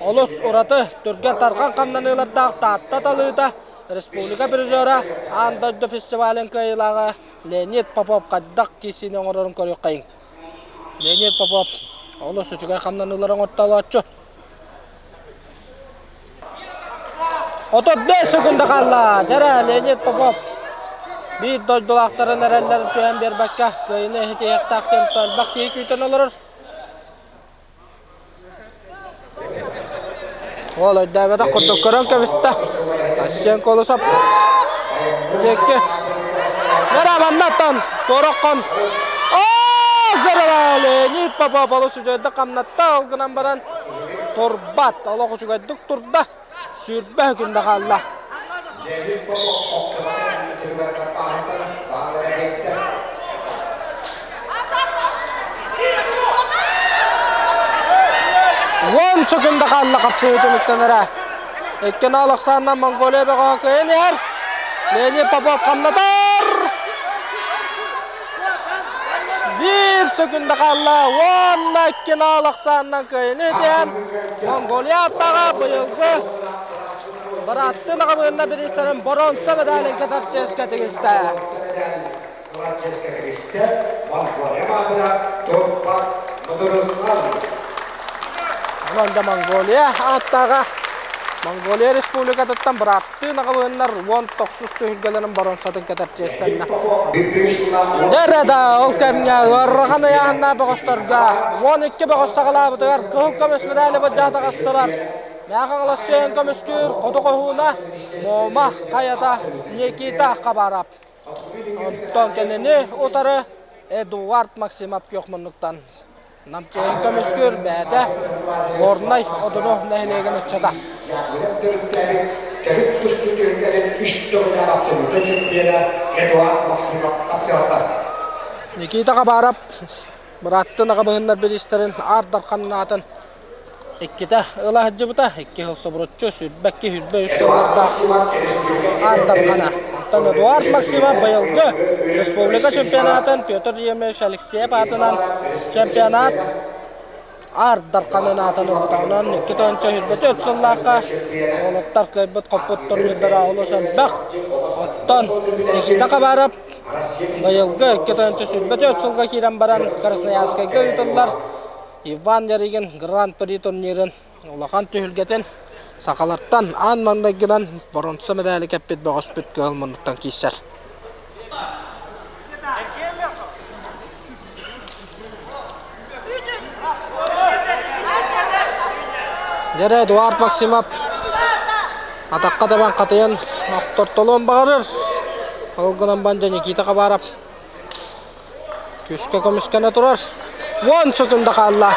олус ураты түргэн-тарҕан хамнаныылардаах Таатта талыыта республика призера аан дойду фестивалын кыайыылааҕа Леонид Попов хайдах киирсиини оҥорорун көрүөххэйиҥ. Леонид Попов олус үчүгэй хамнаныылары оҥортолооччу. 35 секунда хаалла. Дьэрэ Леонид Попов биир дойдулаахтарын эрэллэрин түһэн биэрбэккэ кыайыыны иһитиэхтээх диэн элбэх киһи күүтэн олорор. Уол өйдөөбөтөх курдук көрөн кэбистэ. Ассен Колосов диэки. Нара маннаттан Тороххон. Оо, көрөрө Леонид Попов олус үчүгэйдик хамнатта. Ол гынан баран турбат. Олох үчүгэйдик турда. Сүүрбэ күндэ хаалла. Леонид Попов оптиматын ытырыгар хаппаһыттан баалара бэттэ. Уон секунда хаалла хапсыһыы түмүктэнэрэ. Икки нал ахсаанынан Монголия бөҕөҕө кыайан иһэр. Леонид Попов хамнатар. Биир секунда хаалла. Уонна икки нал ахсаанынан кыайан иһэн Монголия аттаҕа быйылгы бырааттыы наҕабыынна бириистэрин боруонса медалин кытар чиэскэ тигистэ. Чиэскэ тигистэ. Монголия баатыра Турбат Мудурусхан. Онон да Монголия ааттааҕа Монголия Республикатыттан бырааттыы наҕабыыннар 19 түһүлгэлэрин боруонсатын кэтэр чиэстэннэ. Дьэ да ол кэмҥэ ыарахан ыйааһыннаах бөҕөстөргө 12 бөҕөс саҕалаабытыгар кыһыл көмүс медали былдьаан таҕыстылар. Мэхэ Хаҥалас көмүскүүр хоту хоһууна Мома хайата Никита Хабаров. Онтон кинини утары Эдуард Максимов күөх муннуктан Намчыын көмүскүүр бэйэтэ Горнай Одуну нэһилиэгин ыччата. Төрүт тустуу түһүлгэтин үс төгүллээх абсолютнай чемпиона Эдуард Максимов хапсыһаллар. Никита Хабаров бырааттын аҕабыһыннар бириистэрин Аар Дархан аатын иккитэ ыла сылдьыбыта, икки сыл субуруччу сүүрбэкки сүүрбэ үс сыллардаах Аар Дархана. Онтон Эдуард Максимов быйылгы республика чемпионатын Петр Ефимович Алексеев аатынан чемпионат Аар Дарханын аатын ылбытаҕынан 2024 сыллаахха уолаттар кыайбыт хоппут турнирдара олус элбэх. Оттон Никита Хабаров быйылгы 2024 сылга киирэн баран Красноярскайга ыытыллар Иван Ярыгин Гран-при турнирын улахан түһүлгэтин сахалартан аан маҥнайгынан боруонса мэдээли кэппит бөҕөспүт кыһыл муннуктан киирсэр. Дьэрэ Эдуард Максимов атахха дабан хатыйан охтортолуон баҕарар. Ол гынан бандьа Никита Хабаров күүскэ көмүскэнэ турар. Уон секунда хаалла.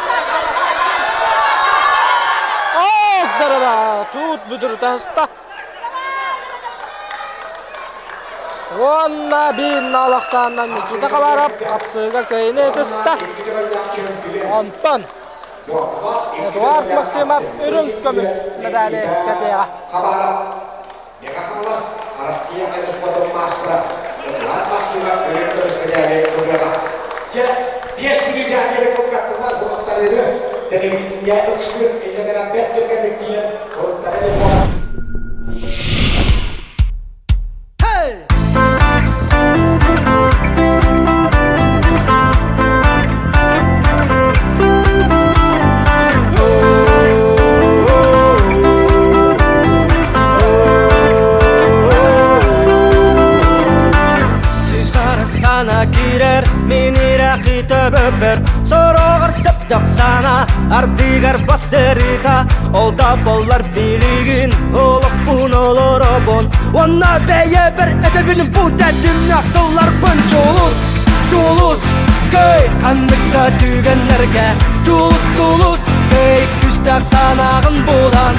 Ох, дарара, чуут бүдүрүтэ сыста. Уонна биир наал ахсаанынан Никита Хабаров хапсыыга кыайыыны ытыста. Онтон Эдуард Максимов үрүҥ көмүс медали кэтиэҕэ. Мэҥэ Хаҥалас Россия спортун маастара Эдуард Максимов үрүҥ көмүс медали ылыаҕа. Дьэ, биэс мүнүүтэҕэ диэри кылгаттылар уһуктарыыны телевидение ыксыыр инньэ гынан бэрт түргэнник тиийэн уруттара илик Сана киирэр мин ирэхи төбөбөр сороҕор сөптөх сана ардыгар бассырыта ол да боллар билигин олохпун олоробун уонна бэйэбэр этэбин бу тэтимнээх тылларбын Дьулус Дьулус кый ханнык да түгэннэргэ Дьулус Дулус кый күүстээх санааҕын булан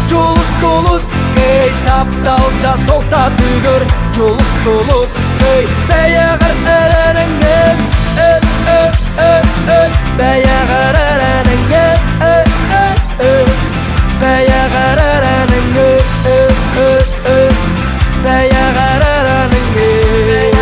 Дьулус Дулус кый тапталда солтатыгыр Дьулус Дулус кый бэйэҕэр эрэнэҥҥин э э э э бэйэҕэр эрэнэҥҥин э э э бэйэҕэр эрэнэҥҥин э э э бэйэҕэр эрэнэҥҥин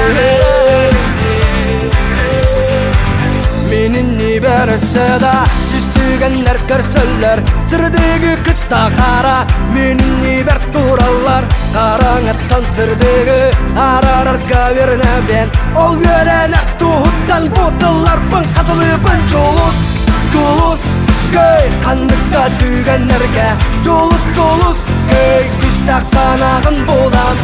Мининни бәрсeda Сүстүгэннэр көрсөллөр Сырдыгы кытта хара Мининни бэр тураллар Хараҥаттан сырдыгы Арарарга үөрэнэбин Ол үөрэнэр туһуттан Бу тылларбын хатылыыбын Дьулус, дулус, кый Ханныкта түгэннэргэ Дьулус, дулус, кый Күстээх санааҕын булан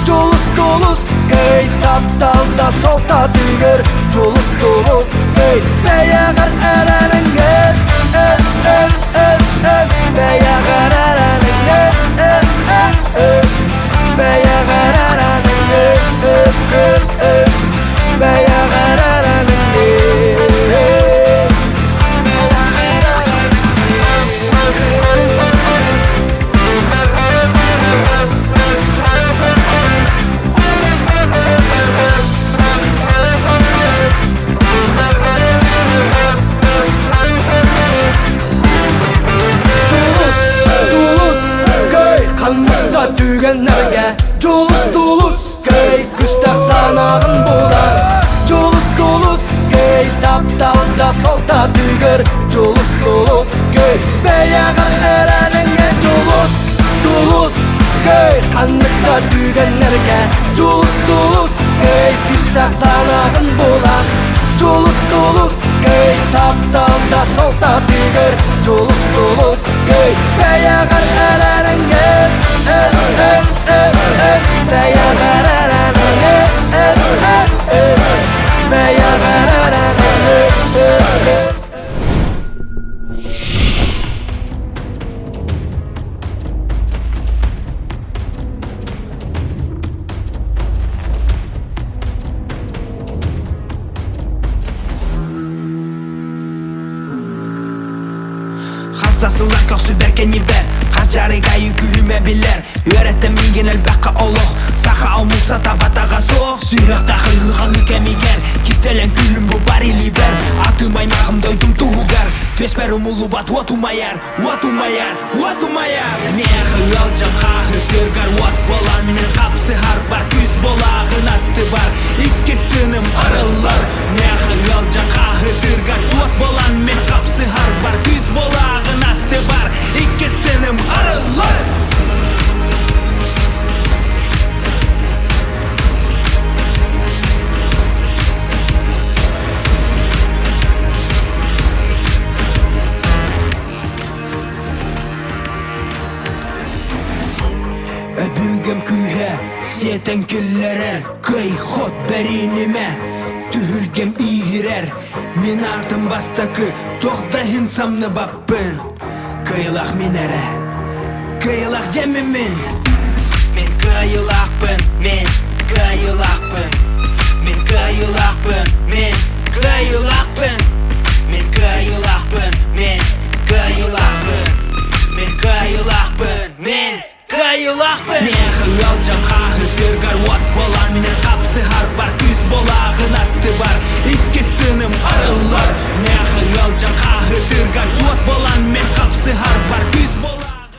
Дьулус, дулус, кый Тапталда солтатыгыр Дьулус, дулус, кый Бэйэҕэр эрэнэҥҥин э э э э Бэйэҕэр эрэнэҥҥин э э э Бэйэҕэр эрэнэҥҥин э э э Бэйэҕэр эрэнэҥҥин Дьулус, дулус, кый ханнык түгэннэргэ Дьулус, дулус, кый күстэх санааҕын булар Дьулус, дулус, кый тапталда солтатыгыр Дьулус, дулус, кый бэйэҕэр эрэнэҥҥэ Дьулус, дулус, кый ханнык да түгэннэргэ Дьулус, дулус, кый күстэх санааҕын булар Дьулус, дулус, кый тапталда солтатыгыр Дьулус, дулус, кый бэйэҕэр эрэнэҥҥин э э э э бэйэҕэр эрэнэҥҥин э э э бэйэҕэр эрэнэҥҥин э э Хаста сыллар көхсүбэр кэннибэр Хас дьарыгайы күһүмэ билэр Үөрэттэ миигин элбэххэ олох Саха омук сатабатаҕа суох Сүһүөхтээх ыһыы-хаһыы кэмигэр Кистэлэҥ күүһүм бу бар илиибэр Атым аймаҕым дойдум туһугар Түөспэр умуллубат уот умайар Уот умайар, уот умайар Миэхэ ыалдьан хааһы кыргар Уот буолан мин хапсыһарбар Күүс буолааҕын аттыбар Иккис тыыным арыллар Миэхэ ыалдьан хааһы тыргар Уот буолан мин хапсыһарбар Күүс Өбүгэм күүһэ сиэтэн киллэрэр Кый-хот бэринимэ Түһүлгэм ииһирэр Мин аатым бастакы Туох да иһин самныбаппын Кыайылаах мин эрэ Кыайылаах диэммин мин Мин кыайылаахпын Мин кыайылаахпын Мин кыайылаахпын Мин кыайылаахпын Мин кыайылаахпын Мин кыайылаахпын Мин кыайылаахпын Мин Кыайыылаахпын! Миэхэ ыалдьан хааһытыргар уот буолан Мин хапсыһарбар күүс буолааҕын аттыбар Иккис тыыным арыллар Миэхэ ыалдьан хааһытыргар уот буолан Мин хапсыһарбар күүс буолааҕын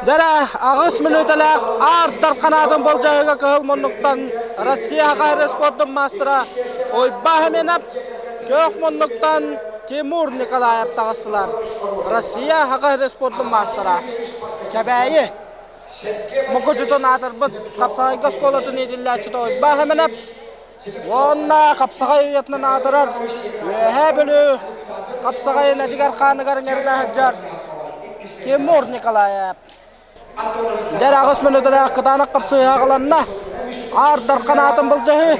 Дьэрэ, аҕыс мүнүүтэлээх аар Дархан болдьоһуга кыһыл муннуктан Россия Саха спордун маастара Уйбаа Хеменов, күөх муннуктан Тимур Николаев таҕыстылар. Россия Саха спордун маастара Чэбээйи Мукучутун аатырбыт Хапсаҕайга оскуолатын иитиллээччитэ Уйбаа Хеменов уонна Хапсаҕай уйатынан аатырар Үөһээ Бүлүү Хапсаҕайын этигэр-хааныгар иҥэрилэ сылдьар Тимур Николаев. Дьэр аҕыс мүнүүтэлээх кытаанах хапсыһыы аҕаланна. Аар Дархан аатын былдьаһыы.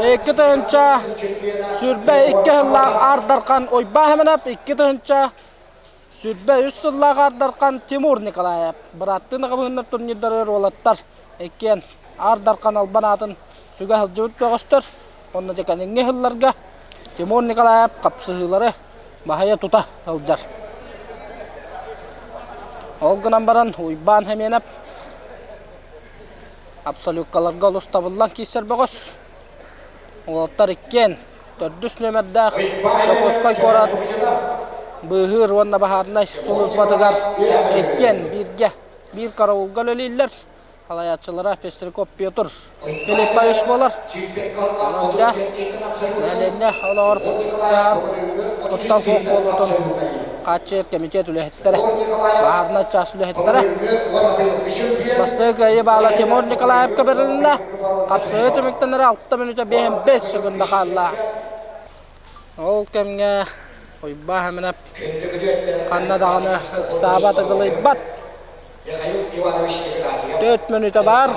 2022 сыллаах Аар Дархан Уйбаа Хеменов, 2023 сыллаах Аар Дархан Тимур Николаев. Бырааттыы наҕабыһыннар турнирдарыгар уолаттар иккиэн Аар Дархан албан аатын сүгэ сылдьыбыт бөҕөстөр. Онно дьэ кэлиҥҥи сылларга Тимур Николаев хапсыһыылары баһыйа тута сылдьар. Ол гынан баран Уйбаан Хэмиэнэп абсолюткаларга олус табыллан киирсэр бөҕөс. Уолаттар иккиэн төрдүс нүөмэрдээх Дьокуускай куорат быыһыыр уонна баһаарынай сулууспатыгар иккиэн бииргэ биир караулга үлэлииллэр. Салайааччылара Пестряков Петр Филиппович буолар. Онон нэһилиэнньэ олоҕор куттал суох буолуутун хааччыйар кэмитиэт үлэһиттэрэ, баһаарынай чаас үлэһиттэрэ. Бастакы кыайыы баала Тимур Николаевка бэрилиннэ. Хапсыһыы түмүктэнэрэ 6 мүнүүтэ 55 секунда хаалла. Ол кэмҥэ Уйбаа Хэминэп ханна даҕаны ыксаабат, ыгылыйбат. Төрт мүнүүтэ баар.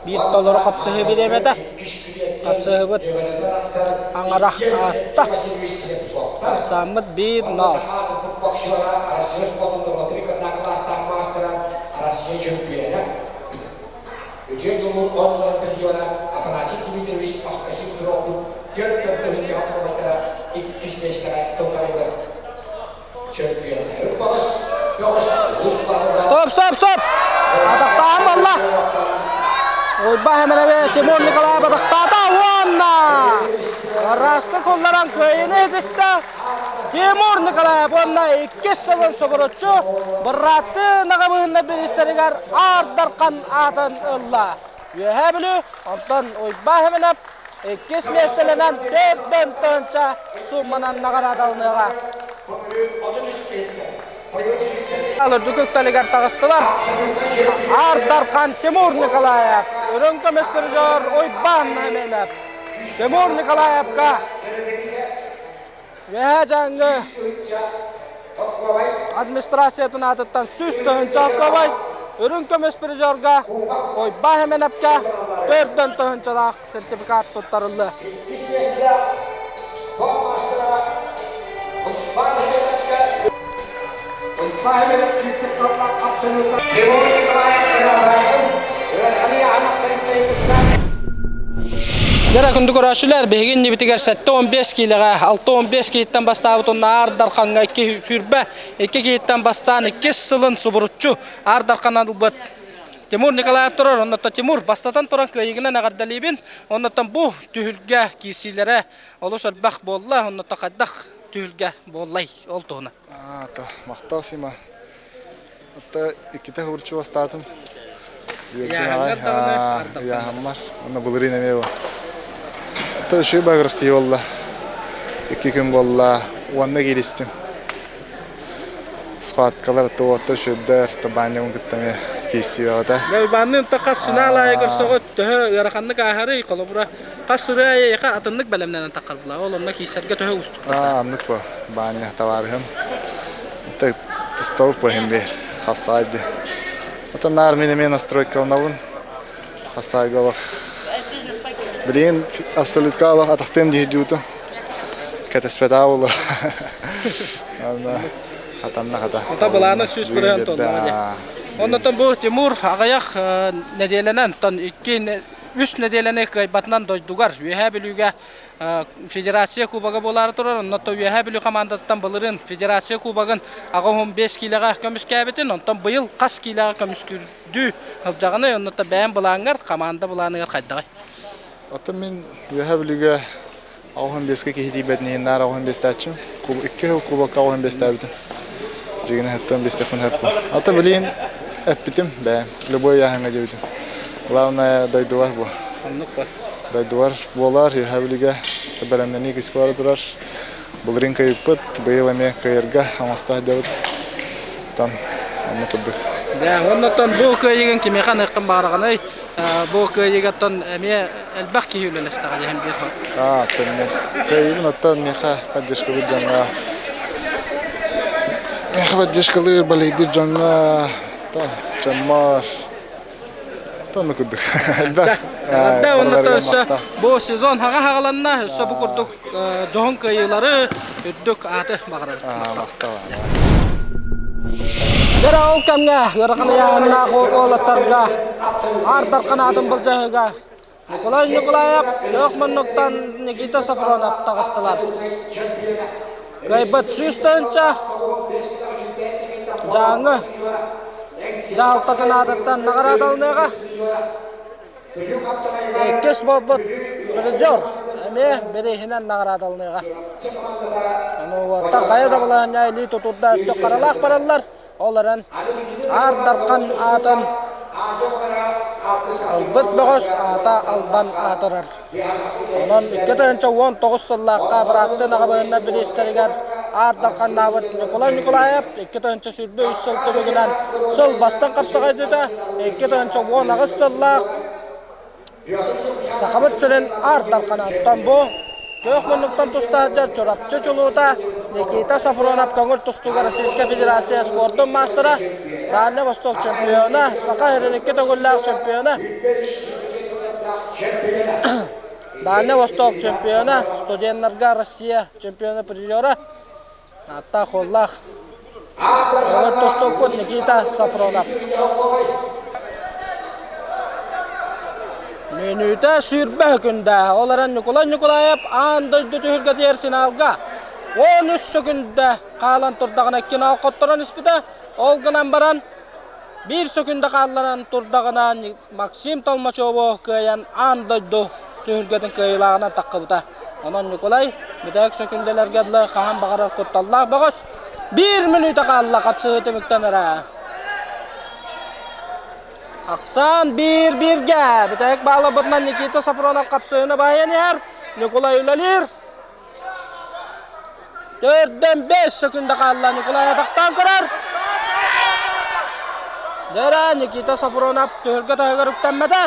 Биир толору хапсыһыы бириэмэтэ. Хапсыһыыбыт аҥара ааста. Ахсааммыт биир нол. Үтүө дьулуур оннунан призера Афанасий Дмитриевич Поскачин туруорбут түөрт тыһыынчаҕа куобайдара иккис миэстэҕэ туттарыллар. Чөмпүйэннээбит баҕас бөҕөс улуус баһылыга Стоп, стоп, стоп! Атахтааһын буолла. Уйба Хэмэнэбэ Тимур Николаев атахтаата уонна ыраастык ылларан кыайыыны ситистэ. Тимур Николаев уонна иккис сылын субуруччу бырааттыы наҕабыһыннар бириистэригэр Аар Дархан аатын ылла. Үөһээ Бүлүү, онтон Уйбаа Хэмэнэп иккис миэстэлэнэн төрдөн тыһыынча суумманан наҕараадаланыаҕа. Үрдүк үктэлигэр таҕыстылар. Аар Дархан Тимур Николаев, үрүҥ көмүс призер Уйбаан Хэмэнэп. Тимур Николаевка Үөһээ Дьааҥы администрациятын аатыттан 100 алкабай үрүҥ көмүс призерга Ойбаа Хэмэнэпкэ төрдөн тыһыынчалаах сертификат туттарыллыа. Иккис миэстэлээх спорт маастара Уйбаан Хэмэнэпкэ Уйбаа Хэмэнэп сүүрбүт тыллаах абсолютно Тимур Николаев Николаевын ыараханы аан абсолютно кытта Дьэ, күндү көрөөччүлэр, биһиги иннибитигэр 75 киилэҕэ 65 киһиттэн бастаабыт уонна Аар Дархаҥҥа 222 киһиттэн бастаан иккис сылын субуруччу Аар Дарханан ылбыт Тимур Николаев турар. Оннуттан Тимур бастатан туран кыайыгынан эҕэрдэлиибин. Оннуттан бу түһүлгэ киирсиилэрэ олус элбэх буолла. Оннуттан хайдах түһүлгэ буоллай ол туһунан? Махтал, Сима. Отто иккитэ хабырчы бастаатым. Үөрдүм аҕай. Ыйааһыммар. Уонна былырыын эмиэ бу. Отто үчүгэй багырык буолла. Икки күн буолла. Уонна кииристим. Схваткалар отто уотта үчүгэйдэр. Табаанньабын кытта эмиэ киирсиэҕитэ. Уйбаанныын хас финал аайы көрсөҕүт төһө ыараханнык ааһарый? Холобура, хас сырыы аайы эйиэхэ атыннык бэлэмнэнэн таххар була. Ол онно киирсэргэ төһө уустук? Аннык бу. Баанньа табаарыһым. Тустабыт по иһин биэр. Хапсаҕай дии. Ата наар мин эмиэ настройкаланабын. Хапсаайга олох. Билигин абсолютка олох атахтыам дии дьуутум. Кэтэспэтаа буолуо. Ана хатанна хата. Ата былаана 100% толлоҕа дии. Оннотон бу Тимур аҕыйах нэдиэлэнэн, тон икки үс нэдиэлэни кыайбатынан дойдугар Үөһээ Бүлүүгэ Федерация Кубога буолаары турар. Онно Үөһээ Бүлүү хамаандатыттан былырыын Федерация Кубогын 85 киилэҕэ көмүскээбитин, онтон быйыл хас киилэҕэ көмүскүүрдүү сылдьаҕыный? Онно бэйэм былааҥҥар, хамаанда былааныгар хайдаҕый? Оттон мин Үөһээ Бүлүүгэ 85-ке киһи тиийбэтин иһин наар 85-тааччым. Икки сыл кубокка 85-тээбитим. Дьигинэ хэттэн бистэхпин хэппэ. Ата билигин эппитим бэйэм. Любой ыйааһыҥҥа диэбитим. Главное дойдубар бу. Оннук ба. Дойдубар буолар, Үөһээ Бүлүүгэ бэлэмнэнии күүскэ бара турар. Былырыын кыайыппыт, быйыл эмиэ кыайарга оҥосто сылдьабыт. Тан оннук курдук. Дьэ, оннуттан бу кыайыгын кимиэхэ аныаххын баҕараҕыный? Бу кыайыгаттан эмиэ элбэх киһи үлэлэстэҕэ диэн биир Аа, оттон кыайыыбын оттон миэхэ поддержкалыыр дьоҥҥо миэхэ поддержкалыыр, балейдыыр дьоҥҥо дьоммор Тонну курдук. Элбэх. Эҕэрдэ уонна өссө бу сезон хаҥа хаҕаланна, өссө бу курдук дьоһун кыайыылары үрдүк ааты баҕарабыт. Махтал. Дьэ ол кэмҥэ ыарахан ыйааһыннаах уолаттарга Аар Дархан аатын былдьаһыыга Николай Николаев Төөх муннуктан Никита Софронов таҕыстылар. Кыайбыт 100 тыһыынча Дьааҥы дьаһалтатын аатыттан наҕараадаланыаҕа. Иккис буолбут призер эмиэ бирииһинэн наҕараадаланыаҕа. Ону уоттар хайа да балаһыанньа илии тутурда өттүк харалаах бараллар. Ол эрэн Аар Дархан аатын ылбыт бөҕөс аата албан аатырар. Онон 2019 сыллаахха бырааттыы аҕабыһыннар бириистэригэр Аар Дарханнаабыт Ньукулай Ньукулаайап 2023 сыл түмүгүнэн сыл бастыҥ хапсаҕайдыта 2018 сыллаах Сахабыт сирин Аар Дарханаттан бу күөх муннуктан тустаах дьон Чурапчы чулуута Никита Софронов көҥүл тустууга Российскай Федерация спордун маастара, Дальнай Восток чемпиона, Саха сирин икки төгүллээх чемпиона, Дальнай Восток чемпиона, студеннарга Россия чемпиона призера, ааттаах уоллаах көҥүл тустуукпут Никита Софронов. Мүнүүтэ сүүрбэ күндэ. Ол эрэн Ньукулай Ньукулаев аан дойду түһүлгэтигэр финалга 13 сөкүндэ хаалан турдаҕына финал хотторон испитэ. Ол гынан баран биир сөкүндэ хаалларан турдаҕына Максим Толмачеву кыайан аан дойду түһүлгэтин кыайыылааҕынан таххыбыта. Онон Ньукулай бүтэһик сөкүндэлэргэ дылы хаһан баҕарар кутталлаах бөҕөс. Биир мүнүүтэ хаалла хапсыһыы түмүктэн эрэ. Ахсаан биир-бииргэ. Бүтэһик баалабытынан Никита Софронов хапсыһыыны баайан иһэр. Ньукулай үлэлиир. Төрдөн бэс сөкүндэ хаалла. Николай атахтаан көрөр. Дьэрэ Никита Софронов түһүлгэ таһыгар үктэммэтэ.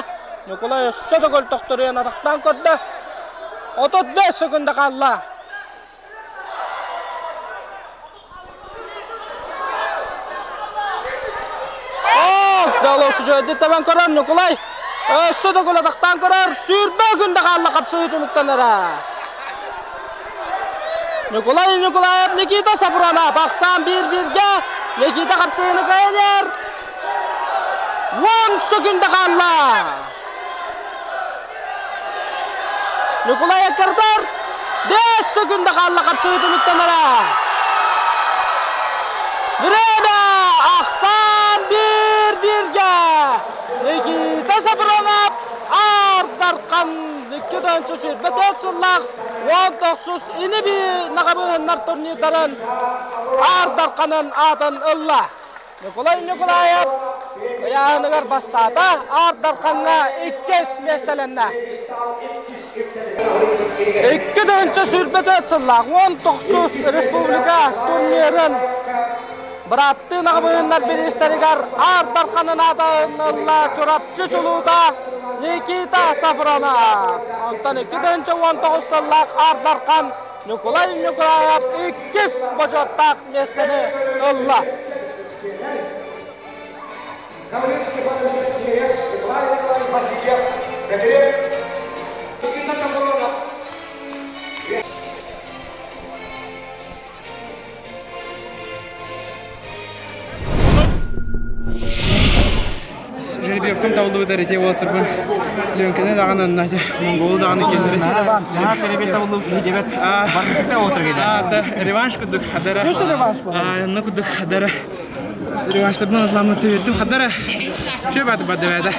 Ньукулай өссө төгүл тохторуйан атахтаан көрдө. 35 сөкүндэ хаалла. Дьолосужойду табан көрөр Ньукулай. Өссө да атахтаан көрөр. Сүүрбэ күндэ хаалла хапсыһыы түмүктэнэрэ. Ньукулай Ньукулаев Никита Сафронов ахсаан биир-бииргэ Никита хапсыһыыны кыайан 10 сөкүндэ хаалла. Ньукулай Аккардар 5 сөкүндэ хаалла хапсыһыы түмүктэнэрэ. Время ахсаан биир-бииргэ Никита Сафронов Аар Дархан 224 сыллаах 19 ини-бии наҕабыһыннар турнирдарын Аар Дарханын аатын ылла. Николай Николаев ыйааһыныгар бастаата, Аар Дархаҥҥа иккис миэстэлэннэ. 2024 сыллаах 19 республика турнирын бырааттыы наҕабыһыннар бириистэригэр Аар Дарханын аатын ылла Чурапчы чулуута Никита Сафронов. Онтон 2019 сыллаах Аар Дархан Ньукулай Ньукулаев иккис бочуоттаах миэстэни ылла. Гаврил Степанович Алексеев, Николай Николаевич Васильев, Петрев, Никита Софронов. Жеребьевкам табыллыбыта ити уолаттарбын Ленканы даҕаны онно Монголу даҕаны киэннэри Наһаа серебе табыллыбыт киһи дебет барыта отыр Реванш курдук хадара онно курдук хадара реванштарбын ылламмын түһүрдүм хадара Чө баты бадыбада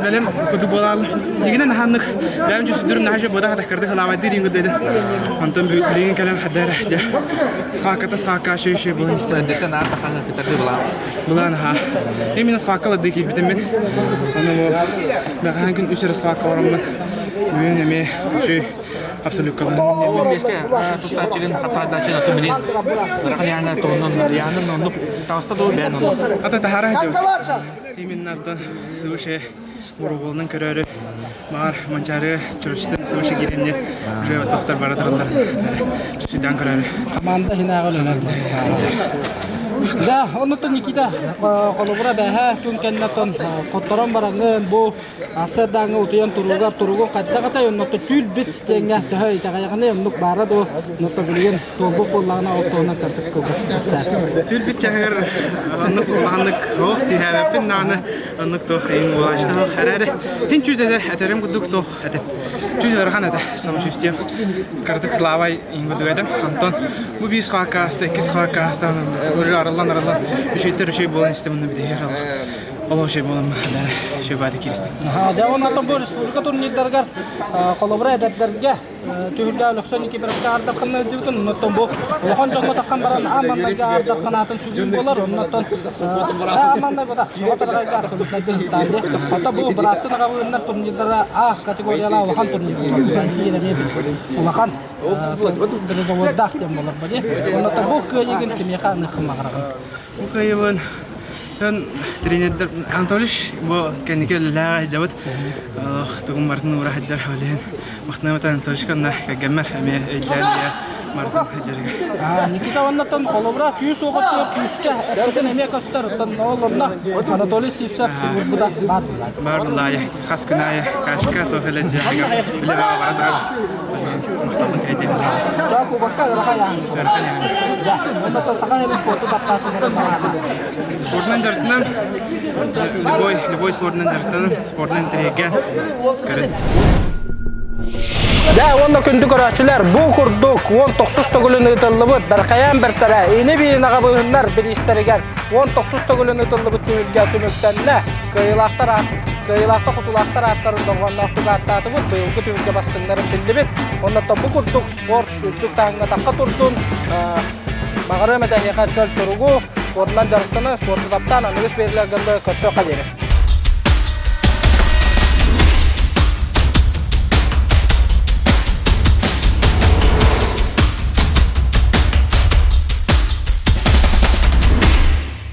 бэлэм курдук буолаал дигинен ханнык бэйэм жүсүдүрүм наһаа үчүгэй буода хатаккарды халаабайдыыр иин курдук онтон билигин кэлэн хадара дьэ схаакката схаакка үчүгэй үчүгэй буолан истэ Эрдэттэн аар таханы кытарды былаан былаан аха именно схааккаларды киирбитим мин ону бу бэҕэһээ күн үс эрэ схаакка бараммын бүгүн эмиэ үчүгэй абсолюткалаан Беске тустааччыгын хапсаайдааччын атын билин ырахан яана туһунан яанын оннук таҕыста дуу бээн оннук ата таһара Именно оттон свыше муругулунан көрөөрү маар Манчаары Чурапчытын свыше киирэнне уже тохтор бара тураллар сүдэн көрөөрү. Команда хинааҕы үлэлэр. Да, оннуттан Никита холобура бэһэ күн кэннэтон хотторон бараҥын бу асыардааҥы утуйан туругар туругун хайдах оннуттан түүл бит диэҥҥэ төһө итэҕэйэҕиний оннук баара дуо оннуттан билигин туолбут буоллаҕына ол туһунан кырдык кылгас кэпсээн. Түүл бит чаһыгар оннук улаханнык туох түһээбэппин даҕаны оннук туох иин буолааччы эрээри хин чүүтэтэ этэрим курдук туох этэ чүүт ыарахан этэ самочувствием кырдык славай иин курдук этим онтон бу биир хааккааста иккис хааккааста уже арыллан арыллан үчүгэй үчүгэй буолан истим онно бүтүһэр Олох үчүгэй буолан үчүгэй баады кииристим. Дьэ оннотон бу республика турнирдарыгар холобура эдэрдэргэ түһүлгэ Өлөксөн Никифоровка ардахханна ыдьыбытын, оннотон бу улахан дьоҥҥо таххан баран ааманнайга ардахханаатын сүгүн буолар, оннотон ааманнай бата оҕотарҕайга Ата бу бырааттын аҕабыыннар турнирдара А категориялаах улахан турнир улахан призовойдаах диэн буолар бали. Оннотон бу кыайыгын кимиэхэ аныаххын баҕараҕын? Бу кыайыбын Өн тренердэр Анатолич бу кэнники үлэлээх дьабыт тугун барытын уура сылдьар ол иһин махтанабыт Анатоличка онно кэргэммэр эмиэ өйдөөн ийэ барытын сылдьарыгар. Никита оннотон холобура күүс уоҕуттуур күүскэ эппитин эмиэ көстөр оттон ол онно Анатолий Сивцев урбута баар Баар булаайы хас күн аайы кашка туох элэ дьиэҕэ үлэ баҕа бара турар махталбын тиэрдиэм. Кубокка ырахан Оннотон саха сирин спорту таптааччыларын Спортунан дьарыктанан, любой, любой спортунан дьарыктанан, спортунан интэриэһиргээн көрүн. Дьэ, уонна күндү көрөөччүлэр, бу курдук 19 төгүлүн ыытыллыбыт Бэрхэйээн бэртэрэ ини-биин аҕабыыһыннар бириистэригэр 19 төгүлүн ыытыллыбыт түһүлгэ түмүктэннэ. Кыайыылаахтар кыайыылаахтар хотулаахтар ааттарын дорҕоонноохтук ааттаатыбыт, быйылгы түһүлгэ бастыҥнарын биллибит. Оннуттан бу курдук спорт үрдүк таһымҥа тахха турдун, Баҕарыам этэ эһиэхэ чөл туругу, спордунан дьарыктанан, спорду таптаан аныгыс биэриилэргэ көрсүөххэ диэри.